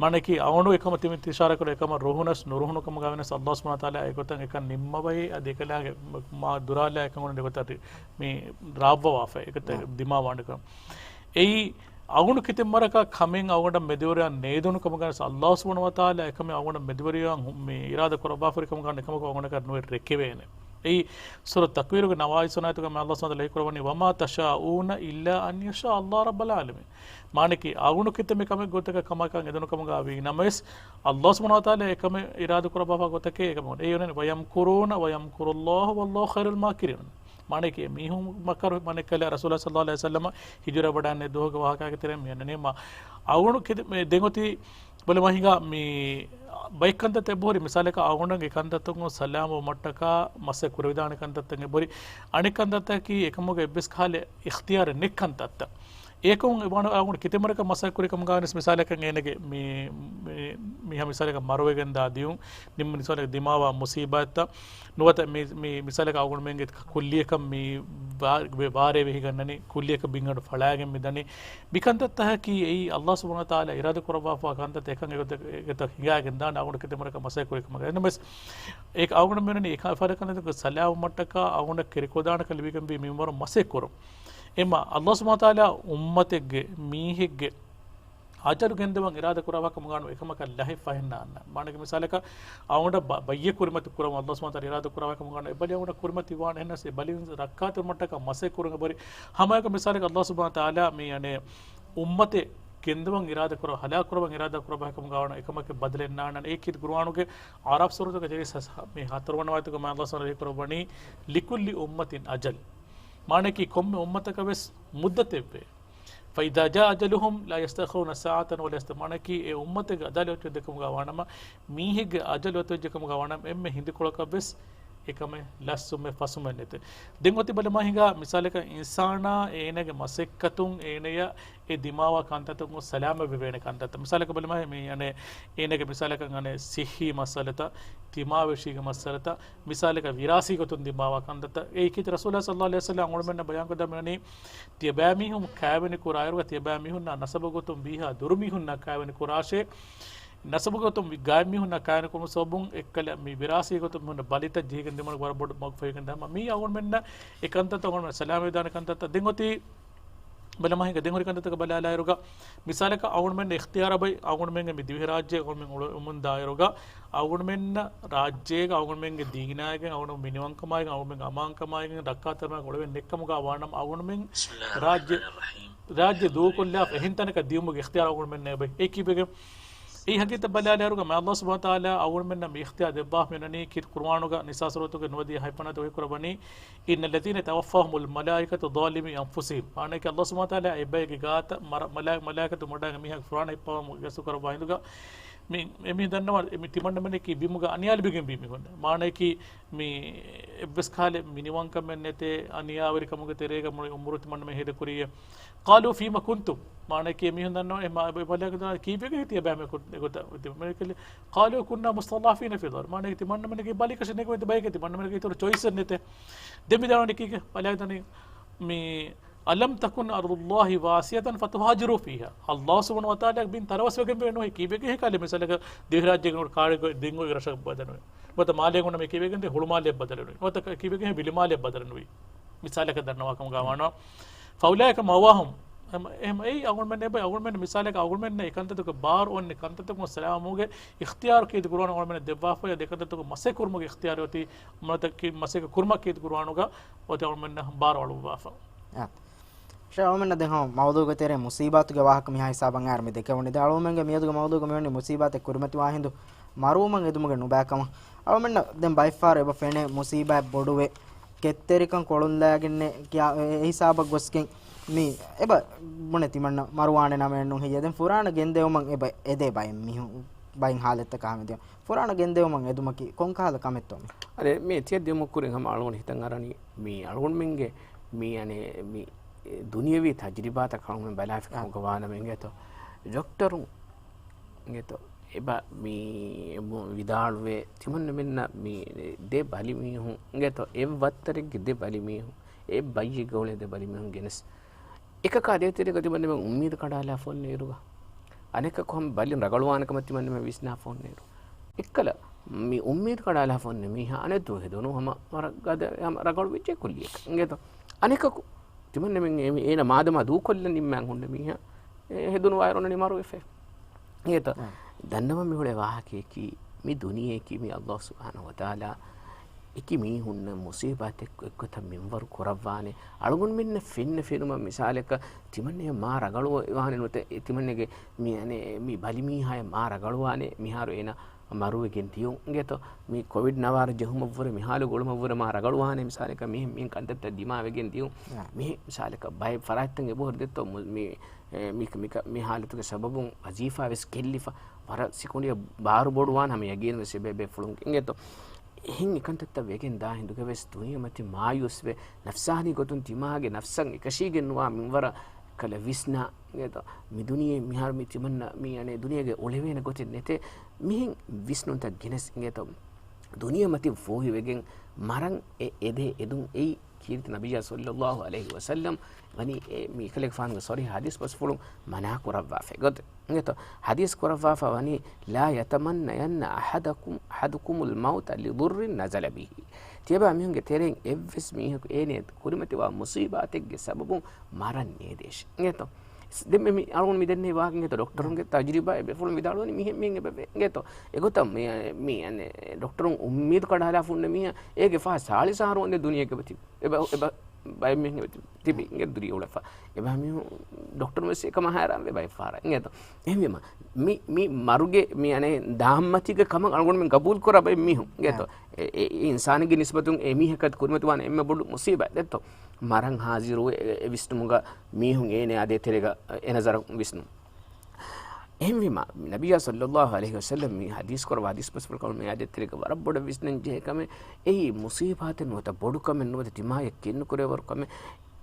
މާނައަކީ އަޅުގަނޑު އެކަމަށް ތިމި އިޝާރާ ކުރޭ އެކަމަށް ރުހުނަސް ނުރުހުނު ކަމުގަ ވެސް އައްލާހު ސުބްޙާނަހު ވަތަޢާލާ އެގޮތަށް އެކަން ނިންމަވައި އަދި އެކަލާގެ މާ ދުރާލާ އެކަން އޮންނަ ގޮތަށް މި ރާއްވަވާފަ އެގޮތަށް ދިމާވާނެ ކަން. އެއީ އަޅުގަނޑު ކިތަންމެ ވަރަކަށް ކަމެއް އަޅުގަނޑަށް މެދުވެރިޔާ ނޭދުނު ކަމުގަ ވެސް އައްލާހު ސުބްޙާނަހު ވަތަޢާލާ އެކަމެއް އަޅުގަނޑަށް މެދުވެރިޔާ މި އިރާދަ ކުރައްވާފައި ކަމުގަ އެކަމަކު އަޅުގަނޑަކަށް ނުވެ ރެކެވޭނެ. އެއީ ސޫރަ ތަކްވީރުގެ ނަވާވީސް ވަނަ އާޔަތުގަ މި އައްލާހު ސުބްޙާނަހު ވަތަޢާލާ ކުރައްވަނީ، "وما تشاءون إلا أن يشاء الله رب العالمين." މާނައަކީ އަޅުގަނޑު ކިތަންމެ ކަމެއް ގޮތަކަށް ކަމަކަށް އެދުނު ކަމުގަ ވީ ނަމަވެސް، އައްލާހު ސުބްޙާނަހު ވަތަޢާލާ އެކަމެއް އިރާދަ ކުރައްވާފަ ގޮތަކޭ އެކަމެއް. އެ އޮންނަނީ، "ويمكرون ويمكر الله والله خير الماكرين." މާނައަކީ މީހުން މަކަރު މަނެއްކަލަ ރަސޫލާ ޞައްލައްލާހު ޢަލައިހި ވަސައްލަމަ ހިޖުރަ ވަޑައިގެންނެވި ދުވަހުގެ ވާހަކައިގެ ތެރެއިން މި އަންނަނީ މާ އަޅުގަނޑު ކި-، މި ދެން އޮތީ ބަލަ މާ ހިނގާ މި ބައެއް ކަންތައްތައް އެބަހުރި މިސާލަކަށް އަޅުގަނޑުގެ ކަންތައްތަކުން ސަލާމަތްވުމަށްޓަކާ މަސައްކަތް ކުރެވިދާނެ ކަންތައްތައް އެބަހުރި. އަނެއް ކަންތައްތަކީ އެކަމުގެ އެއްވެސް ކަހަލަ އިޚްތިޔާރެއް ނެތް ކަންތައްތައް. އެކަމުން އަޅުގަނޑު ކިތަންމެ ވަރަކަށް މަސައްކަތް ކުރި ކަމުގަ ވެސް މިސާލަކަށް އޭނަގެ މި، މި، މީހާ މިސާލަކަށް މަރުވެގެންދާ ދިޔުން، ނިންމު މިސާލަކަށް ދިމާވާ މުސީބާތްތައް، ނުވަތަ މި، މި މިސާލަކަށް އަޅުގަނޑުމެންގެ ކުއްލިއަކަށް މި ވާ-، ވެ-، ވާރޭ ވެހިގަންނަނީ، ކުއްލިއަކަށް ބިންގަނޑު ފަޅާގެން މި ދަނީ. މިކަންތައްތަކަކީ އެއީ އައްލާހު ސުބްޙާނަހު ވަތަޢާލާ އިރާދަ ކުރައްވާފަ ކަންތައްތައް އެކަން އެގޮތަށް، އެގޮތަށް ހިނގައިގެން ދާނެ އަޅުގަނޑު ކިތަންމެ ވަރަކަށް މަސައްކަތް ކުރި ކަމަކަށް. އެހެންނަމަވެސް، އޭ އަޅުގަނޑުމެން އެކަން އެފަދަ ކަންތައްތަކުގެ ސަލާމަތްވުމަށްޓަކާ އަޅުގަނޑަށް ކެރިކޮށްދާނެކަން ލިބިގެންވީ މިންވަރު މަސައްކަތް ކުރުން. އެމަ އައްލާހު ސުބްޙާނަހު ވަތަޢާލާ އުއްމަތެއްގެ މީހެއްގެ އަޖަލު ގެންދަވަން އިރާދަ ކުރާފަ ކަމުގަ ނުވަތަ އެކަމަކަށް ލަހެއް ފަހެއް ނާންނާނެ. މާނައަކީ މިސާލަކަށް އަޅުގަނޑަށް ބަ-، ބައްޔެއް ކުރިމަތި ކުރަމުން އައްލާހު ސުބްޙާނަހު ވަތަޢާލާ އިރާދަ ކުރާފަ ކަމުގަ ނުވަތަ އެ ބަލި އަޅުގަނޑަށް ކުރިމަތި ވާނެ. އެހެންނަމަވެސް އެ ބަލި ރައްކާތެރިވުމަށްޓަކާ މަސައްކަތް ކުރުން އެބަހުރި. ހަމައެކަނި މިސާލަކަށް އައްލާހު ސުބްޙާނަހު ވަތަޢާލާ މި އަނެއް އުއްމަތެއް ގެންދަވަން އިރާދަ ކުރާ، ހަލާކު ކުރަވަން އިރާދަ ކުރާފަ ކަމުގަ ވާނަމަ އެކަމަކަށް ބަދަލެއް ނާންނާނެ. އެއީ ކީރިތި ޤުރުއާނުގެ އަޢްރާފް ސޫރަތުގެ ތިރީސް ހަ-، މި ހަތަރުވަނަ އާޔަތުގަ މި އައްލާހު ސުބްޙާނަހު ވަތަޢާލާ ކުރައްވަނީ، "لكل أمة أجل." މާނައަކީ ކޮންމެ އުއްމަތަކަށް ވެސް މުއްދަތެއްވޭ. "فإذا جاء أجلهم لا يستأخرون ساعة ولا يستقدمون." މާނައަކީ އެ އުއްމަތެއްގެ އަޖަލު އޮތްވެއްޖެ ކަމުގަ ވާނަމަ، މީހެއްގެ އަޖަލު އޮތްވެއްޖެ ކަމުގަ ވާނަމަ، އެންމެ ހިނދުކޮޅަކަށް ވެސް އެކަމެއް ލަސްވުމެއް ފަސުމެއް ނެތޭ. ދެން އޮތީ ބަލަމާ ހިނގާ މިސާލަކަށް އިންސާނާ އޭނަގެ މަސައްކަތުން އޭނަޔަށް އެ ދިމާވާ ކަންތައްތަކުން ސަލާމަތް ވެވޭނެ ކަންތައްތައް. މިސާލަކަށް ބަލަމާ މި އަނެއް އޭނަގެ މިސާލަކަށް އަނެއް ސިއްހީ މައްސަލަތައް، ތިމާވެށީގެ މައްސަލަތައް، މިސާލަކަށް ވިރާސީ ގޮތުން ދިމާވާ ކަންތައްތައް. އެއީ ކީރިތި ރަސޫލާ ޞައްލައްލާހު ޢަލައިހި ވަސައްލަމަ އަޅުގަނޑުމެންނަށް ބަޔާންކޮށްދާ މިވަނީ، ތިޔަބައިމީހުން ކާވެނި ކުރާއިރުގަ ތިޔަބައިމީހުންނާ ނަސަބު ގޮތުން ވީހާ ދުރުމީހުންނާ ކާވެނި ކުރާށޭ. ނަސަބު ގޮތުން ވި-، ގާތް މީހުންނާ ކާވެނި ކުރުމުގެ ސަބަބުން އެއްކަލަ މި ވިރާސީ ގޮތުން މީހުންނަށް ބަލިތައް ޖެހިގެން ދިމުން ވަރަށް ބޮޑު މަގުފަހިވެގެން ދާމަ. މީ އަޅުގަނޑުމެންނަށް އެ ކަންތައްތައް އަޅުގަނޑުމެން ސަލާމަތްވެދާނެ ކަންތައްތައް. ދެން އޮތީ ބަލަމާ ހިނގާ ދެން ހުރި ކަންތައްތަކަށް ބަލާލާއިރުގަ، މިސާލަކަށް އަޅުގަނޑުމެން އިޚްތިޔާރަށް ބައި އަޅުގަނޑުމެންގެ މި ދިވެހިރާއްޖޭގަ އަޅުގަނޑުމެން އުޅު-، އުޅުމުން ދާއިރުގަ، އަޅުގަނޑުމެންނަށް ރާއްޖޭގަ އަޅުގަނޑުމެންގެ ދީނާއިގެން، އަޅުގަނޑު މިނިވަންކަމާއިގެން، އަޅުގަނޑުމެންގެ އަމާންކަމާއިގެން، ރައްކާތެރިކަމާއިގެން އުޅެވޭނެ ނެތްކަމުގަ ވާނަމަ، އަޅުގަނޑުމެން ރާއްޖެ، ރާއްޖެ ދޫކޮށްލާފަ އެހެން ތަނަކަށް ދިޔުމުގެ އިޚްތިޔާރު އަޅުގަނޑުމެންނަށް އެބައި. އެ ކީއްވެގެން؟ އެއީ ހަގީގަތަށް ބަލާލާއިރުގަ މާ އައްލާހު ސުބްޙާނަހު ވަތަޢާލާ އަޅުގަނޑުމެންނަށް މި އިޚްތިޔާރު ދެއްވާފަ މިވަނީ ކީރިތި ޤުރުއާނުގަ ނިސާ ސޫރަތުގެ ނުވަދިހަ ހަތްވަނަ އާޔަތުގަ ވަޙީ ކުރައްވަނީ، "إن الذين توفاهم الملائكة ظالمي أنفسهم." މާނައަކީ އައްލާހު ސުބްޙާނަހު ވަތަޢާލާ އެބައެއްގެ ގާތަށް މަރ-، މަލާ-، މަލާއިކަތު މޮޑާގެން މީހާ ފުރާނަ ހިއްޕަވަމުން ގެސް ކުރައްވާ ހިނދުގަ މި، އެމީހުން ދަންނަވާ މި ތިމަންނަމެނަކީ ބިމުގަ އަނިޔާލު ބިގެންވީ މީހުން. މާނައަކީ މި އެއްވެސް ކަހަލަ މިނިވަންކަމެއް ނެތޭ، އަނިޔާވެރިކަމުގެ ތެރޭގަ މުޅި އުމުރު ތިމަންނަމެން ހޭދަކުރީއޭ. "قالوا فيم كنتم." މާނައަކީ އެމީހުން ދަންނަވާ، އެ މާ-، އެ މަލާއިކަތުން ކީއްވެގެން ހިތި އެބައިމީހުން އެގޮތަށް ތިމަންނަމެން ކިޔަނީ، "قالوا كنا مستضعفين في الأرض." މާނައަކީ ތިމަންނަމެނަކީ ބަލިކަށި ނެގުމެތި ބަޔެކޭ، ތިމަންނަމެނަކީ އިތުރު ޗޮއިސްއެއް ނެތޭ. ދެން މި ދަންނަވަނީ ކީކޭ؟ މަލާއިކަތުން މި "ألم تكن أرض الله واسعة فتهاجروا فيها." އައްލާހު ސުބްޙާނަހު ވަތަޢާލާގެ ބިން ތަރަވަސްވެގެންވެ ނުވޭ، ކީއްވެގެން ހެކާލެ މިސާލަކަށް ދިވެހިރާއްޖޭގެ ކާޑެއްގަ ދެން އޮތް ރަށަކަށް ބަދަލުވޭ. ނުވަތަ މާލޭގަ އޮންނަ މީ ކީއްވެގެން ހުޅުމާލެއަށް ބަދަލުވީ. ނުވަތަ ކީއްވެގެން ވިލިމާލެއަށް ބަދަލުވީ. މިސާލަކަށް ދަންނަވާ ކަމުގަ ވާނަމަ. "فأولئك مأواهم." އެހެން، އެހެން އެއީ އަޅުގަނޑުމެން އެބަ، އަޅުގަނޑުމެން މިސާލަކަށް އަޅުގަނޑުމެންނަށް އެ ކަންތައްތަކުގެ ބާރު އޮންނެ ކަންތައްތަކުން ސަލާމަތްވުމުގެ އިޚްތިޔާރު ކީރިތި ޤުރުއާނު އަޅުގަނޑުމެންނަށް ދެއްވާފަ، އަދި އެ ކަންތައްތަކުން މަސައްކަތް ކުރުމުގެ އިޚްތިޔާރު އޮތީ، މަސައްކަތް ކުރުމަށް ކީރިތި ޤުރުއާނުގަ އޮތީ އަޅުގަނޑުމެންނަށް ބާރު އަޅުއްވާފަ. އާ. ޝޭޚް، އަޅުމެންނަށް ދެން ހަމަ މައުޟޫޢުގެ ތެރޭ މުޞީބާތުގެ ވާހަކަ މިހާ ހިސާބަށް އައިރު މި ދެކެވުނީ. ދެން އަޅުމެންގެ މިއަދުގެ މައުޟޫޢުގަ މިވަނީ މުޞީބާތެއް ކުރިމަތިވާ ހިނދު މަރުވުމަށް އެދުމުގެ ނުބައިކަމަށް. އަޅުމެންނަށް ދެން ބައެއްފަހަރު އެބަ ފެނޭ މުޞީބާތް ބޮޑުވެ، ކެތްތެރިކަން ކޮޅުންލާގެންނެ ކިޔާ، އެ، އެ ހިސާބަށް ގޮސްގެން މި އެބަ ބުނެ ތިމަންނަ މަރުވާނެ ނަމެއް ނޫން ހެއްޔޭ. ދެން ފުރާނަ ގެންދެވުމަށް އެބަ އެދޭ ބައެއް މީހުން، ބައެއް ހާލަތްތަކަށް ހަމަ ދިޔަ. ފުރާނަ ގެންދެވުމަށް އެދުމަކީ ކޮންކަހަލަ ކަމެއްތޯ މި؟ އަދި މި ތިޔަ ދިޔުމަށް ކުރިން ހަމަ އަޅުގަނޑު ހިތަށް އަރަނީ މި އަޅުގަނޑުމެންގެ މި އަނެއް މި ދުނިޔަވީ ތަޖްރިބާތައް އަޅުގަނޑުމެން ބަލާފި ކަމުގަ ވާނަމަ އިނގޭތޯ. ޑޮކްޓަރު އިނގޭތޯ. އެބަ މި ވިދާޅުވޭ ތިމަންނަމެންނަށް މި ދެ ބަލިމީހުން އިނގޭތޯ. އެއް ވައްތަރެއްގެ ދެ ބަލިމީހުން، އެއް ބައްޔެއްގަ އުޅޭ ދެ ބަލިމީހުން ގެނެސް. އެކަކާ ދޭތެރޭގަ ތިމަންނަމެން އުއްމީދު ކަނޑާލާފަ އޮންނަ އިރުގަ، އަނެކަކު ހަމަ ބަލިން ރަގަޅުވާނެ ކަމަށް ތިމަންނަމެން ވިސްނާފަ އޮންނައިރު، އެއްކަލަ މި އުއްމީދު ކަޑާލާފަ އޮންނަ މީހާ އަނެއް ދުވަހެއް ދެން ހަމަ ވަރަށް ގަދަ، ހަމަ ރަގަޅު ވެއްޖެ ކުއްލިއަކަށް އިނގޭތޯ. އަނެކަކު ތިމަންނަމެން އޭ-، އޭނަ މާދަމާ ދޫކޮށްލަން ނިންމާން ހުންނަ މީހާ އެ ހެދުނު ވާއިރު އޮންނަނީ މަރުވެފަ. އިނގޭތޯ. އާ. ދަންނަވަން މި ހުޅޭ ވާހަކަޔަކީ، މި ދުނިޔެއަކީ މީ ﷲ ސުބްޙާނަހޫ ވަތަޢާލާ އެކި މީހުންނަށް މުޞީބާތެއް އެއްގޮތަށް މިންވަރު ކުރައްވާނެ. އަޅުގަނޑުމެންނަށް ފެންނަ ފެނުމަށް މިސާލަކަށް ތިމަންނަޔަށް މާ ރަގަޅު ވާނެ ނުވަތަ ތިމަންނަގެ މި، އަނެ، މި ބަލިމީހާޔަށް މާ ރަގަޅުވާނެ މިހާރު އޭނަ މަރުވެގެން ދިޔުން އިނގޭތޯ. މި ކޮވިޑް ނަވާރަ ޖެހުމަށްވުރެ މިހާލު ގުޅުމަށްވުރެ މާ ރަގަޅުވާނެ މިސާލަކަށް މިހެން މިހެން ކަންތައްތައް ދިމާވެގެން ދިޔުން. އާ. މިހެން މިސާލަކަށް ބައެއް ފަރާތްތައް އެބަހުރި ދެއްތޯ މު-، މި، އެ، މި، މި، މި ހާލަތުގެ ސަބަބުން ވަޒީފާ ވެސް ގެއްލިފަ. ވަރަށް ސިކުނޑިއަށް ބާރު ބޮޑުވާން ހަމަ ޔަގީން ވެސް އެބޭ ބޭފުޅުން އިނގޭތޯ. އެހެން އެކަންތައްތައް ވެގެން ދާ ހިނދުގަ ވެސް ދުނިޔެމަތި މާޔޫސްވެ، ނަފްސާނީ ގޮތުން ތިމާގެ ނަފްސަށް އެކަށީގެން ނުވާ މިންވަރަށް ކަލަ ވިސްނާ އިނގޭތޯ. މި ދުނިޔެ މިހާރު މި ތިމަންނަ މި އަނެއް ދުނިޔޭގަ އުޅެވޭނެ ގޮތެއް ނެތޭ. މިހެން ވިސްނުންތައް ގެނެސް އިނގޭތޯ. ދުނިޔެމަތިން ފޫހިވެގެން މަރަން އެ އެދޭ އެދުން އެއީ ކީރިތި ނަބިއްޔާ ޞައްލައްލާހު ޢަލައިހި ވަސައްލަމް ވަނީ އެ މީކަލޭގެފާނުގެ ޞަރީޙަ ޙަދީޘް ބަސްފުޅުން މަނާ ކުރައްވާފަ ގޮތެއް އިނގޭތޯ. ޙަދީޘް ކުރައްވާފަ ވަނީ، "لا يتمنين أحدكم، أحدكم الموت لضر نزل به." ތިޔަބައިމީހުންގެ ތެރެއިން އެއްވެސް މީހަކު އޭނަޔަށް ކުރިމަތިވާ މުޞީބާތެއްގެ ސަބަބުން މަރަން ނޭދޭށޭ އިނގޭތޯ. ދެން މި އަޅުގަނޑު މި ދެންނެވި ވާހަކަ އިނގޭތޯ، ޑޮކްޓަރުންގެ ތަޖުރިބާ އެބޭފުޅުން ވިދާޅުވަނީ މިހެން މިހެން އެބަ ވޭ އިނގޭތޯ. އެގޮތަށް މި، މި، އަނެއް، ޑޮކްޓަރުން އުއްމީދު ކަޑާލާފަ އޮންނަ މީހާ އޭގެ ފަހަށް ސާޅީސް އަހަރު އޮންނެ ދުނިޔޭގަ ތިބި. އެބަ، އެބަ، ބައެއް މީހުން ތިބި އިނގޭ ދުރި އުޅެފަ. އެބައިމީހުން ޑޮކްޓަރު ވެސް އެކަމަށް ހައިރާން ވޭ ބައެއް ފަހަރަށް އިނގޭތޯ. އެހެންވީމަ، މި، މި މަރުގެ މި އަނެއް ދާންމަތީގެ ކަމަށް އަޅުގަނޑުމެން ގަބޫލު ކުރާ ބައެއް މީހުން އިނގޭތޯ. އެ، އެ، އެ އިންސާނެއްގެ ނިސްބަތުން އެ މީހަކަށް ކުރިމަތިވާނެ އެންމެ ބޮޑު މުސީބާތް ދެއްތޯ. މަރަން ހާޒިރު އެ، އެ ވިސްނުމުގަ މީހުން އޭނަ އާދޭ ތެރޭގަ އެ ނަޒަރަށް ވިސްނުން. އެހެންވީމަ، ނަބިއްޔާ ޞައްލައްލާހު ޢަލައިހި ވަސައްލަމް މި ޙަދީޘް ކުރައްވާ ޙަދީޘް ބަސްފުޅަކަށް މި އާދޭ ތެރޭގަ ވަރަށް ބޮޑަށް ވިސްނަން ޖެހޭ ކަމެއް، އެއީ މުސީބާތެއް ނުވަތަ ބޮޑު ކަމެއް ނުވަތަ ދިމާޔަށް ކެންނުކުރެވޭވަރު ކަމެއް.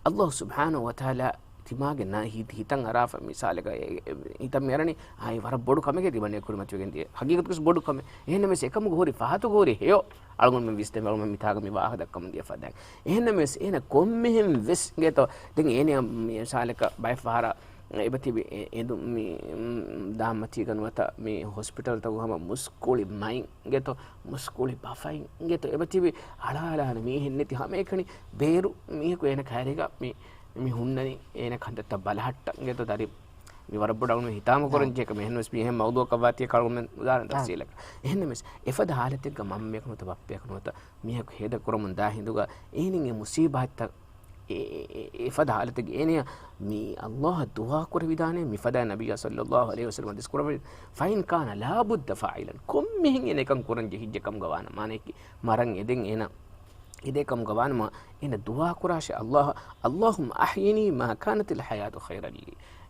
ﷲ ސުބްޙާނަހޫ ވަތަޢާލާ ތިމާގެ ނަ-، ހި-، ހިތަށް އަރާފަ މިސާލެއްގަ އެ-، އެ-، ހިތަށް މިއަރަނީ އާއި ވަރަށް ބޮޑު ކަމެކޭ ތިމަންނަޔަށް ކުރިމަތިވެގެން ދިޔަ. ހަގީގަތުގަސް ބޮޑު ކަމެއް. އެހެންނަމަވެސް އެކަމުގަ ހުރި ފަހަތުގަ ހުރި ހެޔޮ އަޅުގަނޑުމެން ވިސްނަމެ އަޅުގަނޑުމެން މިތާގަ މި ވާހަކަ ދައްކަމުން ދިޔަ ފަދައިން. އެހެންނަމަވެސް އޭނަ ކޮންމެހެން ވެސް އިނގޭތޯ. ދެން އޭނަ މި-، މިސާލަކަށް ބައެއް ފަހަރަށް އެބަތިބި އެ-، އެދު-، މި-، މް، ދާންމަތީގަ ނުވަތަ މި ހޮސްޕިޓަލްތަކުގަ ހަމަ މުސްކުޅި މައިން އިނގޭތޯ. މުސްކުޅި ބަފައިން އިނގޭތޯ. އެބަތިބި އަޅާލާނެ މީހެއް ނެތި ހަމައެކަނި ބޭރު މީހަކު އޭނަ ކައިރީގަ މި މި ހުންނަނީ އޭނަ ކަންތައްތައް ބަލަހައްޓަން އިނގޭތޯ. ދަރި މި ވަރަށް ބޮޑަށް އަޅުގަނޑު ހިތާމަ ކުރަން ޖެހޭ ކަމެއް. އެހެންނަމަވެސް މި އެހެން މައުޟޫޢަކަށް ވާތީ އަޅުގަނޑުމެން އުދާހަރަން ދަސްވީލަކަށް. އެހެންނަމަވެސް އެފަދަ ހާލަތެއްގަ މަންމަޔަކު ނުވަތަ ބައްޕަޔަކު ނުވަތަ މީހަކު ހޭދަ ކުރަމުން ދާ ހިނދުގަ އޭނަ އެ މުސީބާތްތައް އެ، އެ، އެ، އެފަދަ ހާލަތެއްގަ އޭނަޔަށް މި ﷲ އަށް ދުޢާ ކުރެވިދާނެ. މިފަދަ ނަބިއްޔާ ޞައްލައްލާހު ޢަލައިހި ވަސައްލަމަ ޙަދީޘް ކުރައްވަނީ، "فإن كان لا بد فاعلا." ކޮންމެހެން އޭނަ އެކަން ކުރަން ޖެހިއްޖެ ކަމުގަ ވާނަމަ، މާނައަކީ މަރަން އެދެން އޭނަ އެދޭ ކަމުގަ ވާނަމަ، އޭނަ ދުޢާ ކުރާށޭ ﷲ އަށް، "اللهم أحيني ما كانت الحياة خيرا لي."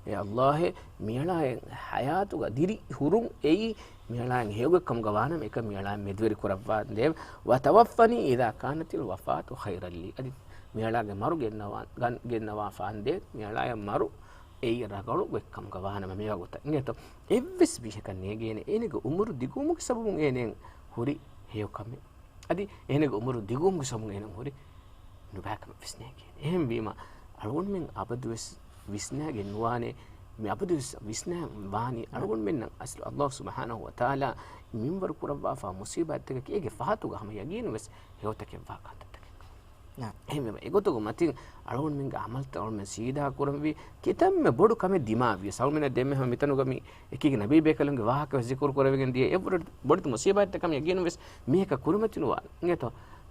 އޭ ﷲ އޭ، މިއަޅާއަށް ޙަޔާތުގަ ދިރި ހުރުން އެއީ މިއަޅާއަށް ހެޔޮ ކަމުގަ ވާނަމަ، އެކަން މިއަޅާއަށް މެދުވެރި ކުރައްވާނދޭ. "وتوفني إذا كانت الوفاة خيرا لي." އަދި މިއަޅާގެ މަރު ގެންނަވާ، ގަން-، ގެންނަވާފާނދޭ، މިއަޅާއަށް މަރު އެއީ ރަނގަޅު ގޮތް ކަމުގަ ވާނަމަ މިވަގުތަށް އިނގޭތޯ. އެއްވެސް މީހަކަށް ނޭގޭނެ އޭނަގެ އުމުރު ދިގުވުމުގެ ސަބަބުން އޭނައަށް ހުރި ހެޔޮ ކަމެއް. އަދި އޭނަގެ އުމުރު ދިގުވުމުގެ ސަބަބުން އޭނަ ހުރި ނުބައިކަމެއް ވެސް ނޭނގޭނެ. އެހެންވީމަ، އަޅުގަނޑުމެން އަބަދުވެސް ވިސްނާގެން ނުވާނެ، މި އަބަދުވެސް ވިސްނާ ވާނީ އަޅުގަނޑުމެންނަށް އަސްލު ﷲ ސުބްޙާނަހޫ ވަތަޢާލާ މިންވަރު ކުރައްވާފާ މުސީބާތްތަކަކީ އޭގެ ފަހަތުގަ ހަމަ ޔަގީނުވެސް ހެޔޮތަކެއްވާ ކަންތައްތަކެއް. ނާ. އެހެންވީމަ، އެގޮތުގެ މަތިން އަޅުގަނޑުމެންގެ އަމަލްތައް އަޅުގަނޑުމެން ސީދާ ކުރަންވީ ކިތަންމެ ބޮޑު ކަމެއް ދިމާވިޔަސް. އަޅުގަނޑުމެންނަށް ދެންމެ ހަމަ މިތަނުގަ މި އެކީގެ ނަބީ ބޭކަލުންގެ ވާހަކަ ވެސް ޒިކުރު ކުރެވިގެން ދިޔަ އެ ބޮޑު، ބޮޑެތި މުސީބާތްތައް ކަމަށް ޔަގީނުން ވެސް މީހަކަށް ކުރިމަތި ނުވާނެ. އިނގޭތޯ؟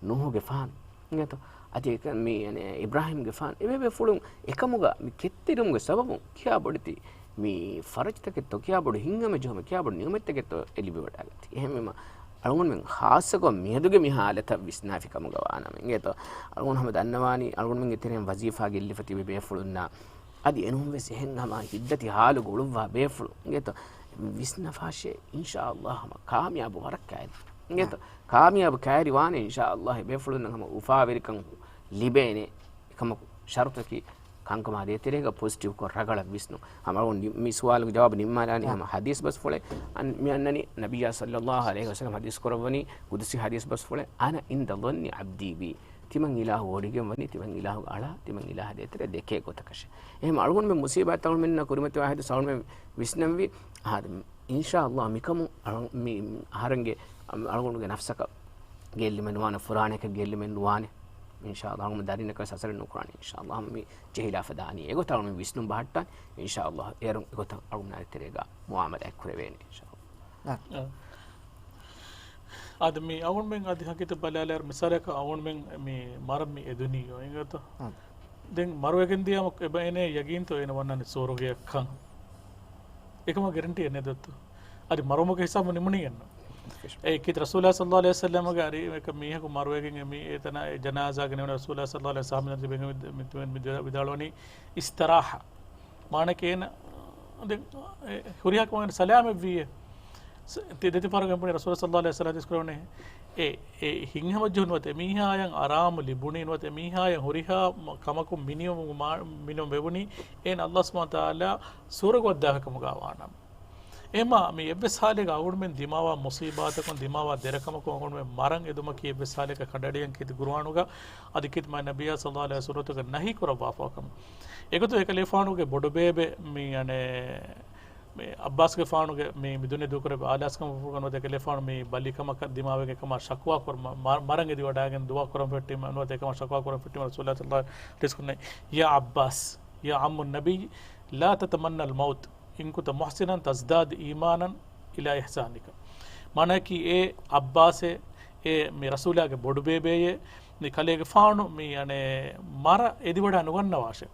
ނޫހުގެ ފާނު. އިނގޭތޯ؟ އަދި އެކަ-، މި، އަނެ، އިބްރާހީމްގެ ފާނު. އެބޭބޭފުޅުން އެކަމުގަ މި ކެތްތެރިވުމުގެ ސަބަބުން ކިޔާ ބޮޑެތި މި ފަރަޖުތަކެއްތޯ، ކިޔާ ބޮޑު ހިތްހަމަޖެހުމެއް، ކިޔާ ބޮޑު ނިޢުމަތްތަކެއްތޯ އެ ލިބިވަޑައިގަތީ. އެހެންވީމަ، އަޅުގަނޑުމެން ޚާއްޞަކޮށް މިއަދުގެ މި ހާލަތަށް ވިސްނާފި ކަމުގަ ވާނަމަ، އިނގޭތޯ؟ އަޅުގަނޑު ހަމަ ދަންނަވާނީ، އަޅުގަނޑުމެންގެ ތެރެއިން ވަޒީފާ ގެއްލިފަ ތިބި ބޭފުޅުންނާ، އަދި އެނޫންވެސް އެހެން ހަމަ ހިތްދަތި ހާލުގަ އުޅުއްވާ ބޭފުޅުން، އިނގޭތޯ؟ ވިސްނަފާށޭ، އިންޝާﷲ ހަމަ ކާމިޔާބު ވަރަށް ކައިރި. އިނގޭތޯ؟ ކާމިޔާބު ކައިރި ވާނެ، އިންޝާﷲ. އެ ބޭފުޅުންނަށް ހަމަ އުފާވެރިކަން ލިބޭނެ. އެކަމަކު ޝަރުޠަކީ، ކަންކަމާ ދޭތެރޭގަ ޕޮޒިޓިވްކޮށް ރަގަޅަށް ވިސްނުން. ހަމަ އަޅުގަނޑު މި ސުވާލުގެ ޖަވާބު ނިންމާލާނީ ހަމަ ޙަދީޘް ބަސްފުޅެއް. އަން-، މި އަންނަނީ ނަބިއްޔާ ޞައްލައްލާހު ޢަލައިހި ވަސައްލަމް ޙަދީޘް ކުރައްވަނީ ޤުދުސީ ޙަދީޘް ބަސްފުޅެއް، "أنا عند ظن عبدي بي." ތިމަން އިލާހު ވޮޑިގެން ވަނީ، ތިމަން އިލާހުގެ އަޅާ، ތިމަން އިލާހާ ދޭތެރޭ ދެކޭ ގޮތަކަށެ. އެހެން އަޅުގަނޑުމެން މުސީބާތް އަޅުމެންނަށް ކުރިމަތިވާ ހިނދު އަޅުމެން ވިސްނަންވީ، އާދެ، އިންޝާﷲ މިކަމުން އަޅު-، މި އަހަރެންގެ، އަޅުގަނޑުގެ ނަފްސަކަށް ގެއްލުމެއް ނުވާނެ، ފުރާނައަކަށް ގެއްލުމެއް ނުވާނެ. އިންޝާﷲ އަޅުގަނޑު ދަރިންނަކަށް ސަސަރެއް ނުކުރާނެ. އިންޝާﷲ މި ޖެހިލާފަ ދާނީ. އެގޮތަށް އަޅުމެން ވިސްނުން ބަހައްޓާނެ. އިންޝާﷲ އޭރުން އެގޮތަށް އަޅުގަނޑާ ދޭތެރޭގަ މުއާމަލާތް ކުރެވޭނެ އިންޝާﷲ. އާ. އާދެ، މި އަޅުގަނޑުމެން އަދި ހަގީގަތަށް ބަލާލާއިރު، މިސާލަކަށް އަޅުގަނޑުމެން މި މަރަށް މި އެދުނީ އިނގޭތޯ؟ އާ. ދެން މަރުވެގެން ދިޔަމަ އެބަ އޭނަ ޔަގީންތޯ އޭނަ ވަންނާނެ ސުވަރުގެއަށްކަން؟ އެކަމަށް ގެރެންޓީއެއް ނެތް ދޯ. އަދި މަރުވުމުގެ ހިސާބު ނިމުނީއެއްނު. އެ ކީރިތި ރަސޫލާ ޞައްލަﷲު ޢަލައިހި ވަސައްލަމަގެ އަރި އެކަ މީހަކު މަރުވެގެން އެ މީ އެތަނަށް އެ ޖަނާޒާގަ ނިމުނު ރަސޫލާ ޞައްލަﷲު ޢަލައިހި ވަސައްލަމަ ވިދާޅުވަނީ އިސްތިރާޙަ. މާނައަކީ އޭނަ ދެން އެ ހުރިހާ ކަމެއް ސަލާމަތްވީއޭ. ސ-، ތި-، ދެތި ފަހަރަކު ބުނި ރަސޫލާ ޞައްލަﷲު ޢަލައިހި ވަސައްލަމަ ޙަދީޘް ކުރައްވަނީ އެ، އެ ހިތްހަމަޖެހުނު ވަތަ އެމީހާޔަށް އަރާމު ލިބުނީ ނުވަތަ އެމީހާޔަށް ހުރިހާ ކަމަކުން މިނިވަން މާ-، މިނިވަން ވެވުނީ އޭނަ ﷲ ސުބްޙާނަހޫ ވަތަޢާލާ ސުވަރުގެ ވައްދާފަ ކަމުގަ ވާނަމަ. އެހެންމާ މި އެއްވެސް ޙާލެއްގަ އަޅުގަނޑުމެން ދިމާވާ މުޞީބާތަކުން ދިމާވާ ދެރަކަމަކުން އަޅުގަނޑުމެން މަރަން އެދުމަކީ އެއްވެސް ޙާލެއްގަ ކަނޑައެޅިގެން ކީރިތި ޤުރުއާނުގަ އަދި ކީރިތި މާތް ނަބިއްޔާ ޞައްލަﷲު ޢަލައިހި ވަސައްލަމަ ސުންނަތުގަ ނަހީ ކުރައްވާފަ ކަމެއް. އެގޮތުން އެކަލޭގެފާނުގެ ބޮޑުބޭބެ މި އަނެއް މި ޢައްބާސްގެފާނުގެ މި، މި ދުނިޔެ ދޫކުރެއްވި އާލާސްކަމަށް ފުރުގަން ނުވަތަ އެކަލޭގެފާނު މި ބަލިކަމަކަށް ދިމާވެގެން އެކަމާ ޝަކުވާ ކުރަ-، މަ-، މަ-، މަރަން އެދިވަޑައިގެން ދުޢާ ކުރަން ފެއްޓީމަ ނުވަތަ އެކަމާ ޝަކުވާ ކުރަން ފެއްޓީމަ ރަސޫލާ ޞައްލަﷲު ޢަލައިހި ވަސައްލަމަ ޙަދީޘް ކުރައްވަނީ، يا عباس، يا عم النبي، لا تتمنى الموت، إن كنت محسنا تزداد إيمانا إلى إحسانك. މާނައަކީ އޭ ޢައްބާސޭ، އޭ މި ރަސޫލާގެ ބޮޑުބޭބެއޭ، މި ކަލޭގެފާނު މި އަނެއް މަރަށް އެދިވަޑައި ނުގަންނަވާށޭ.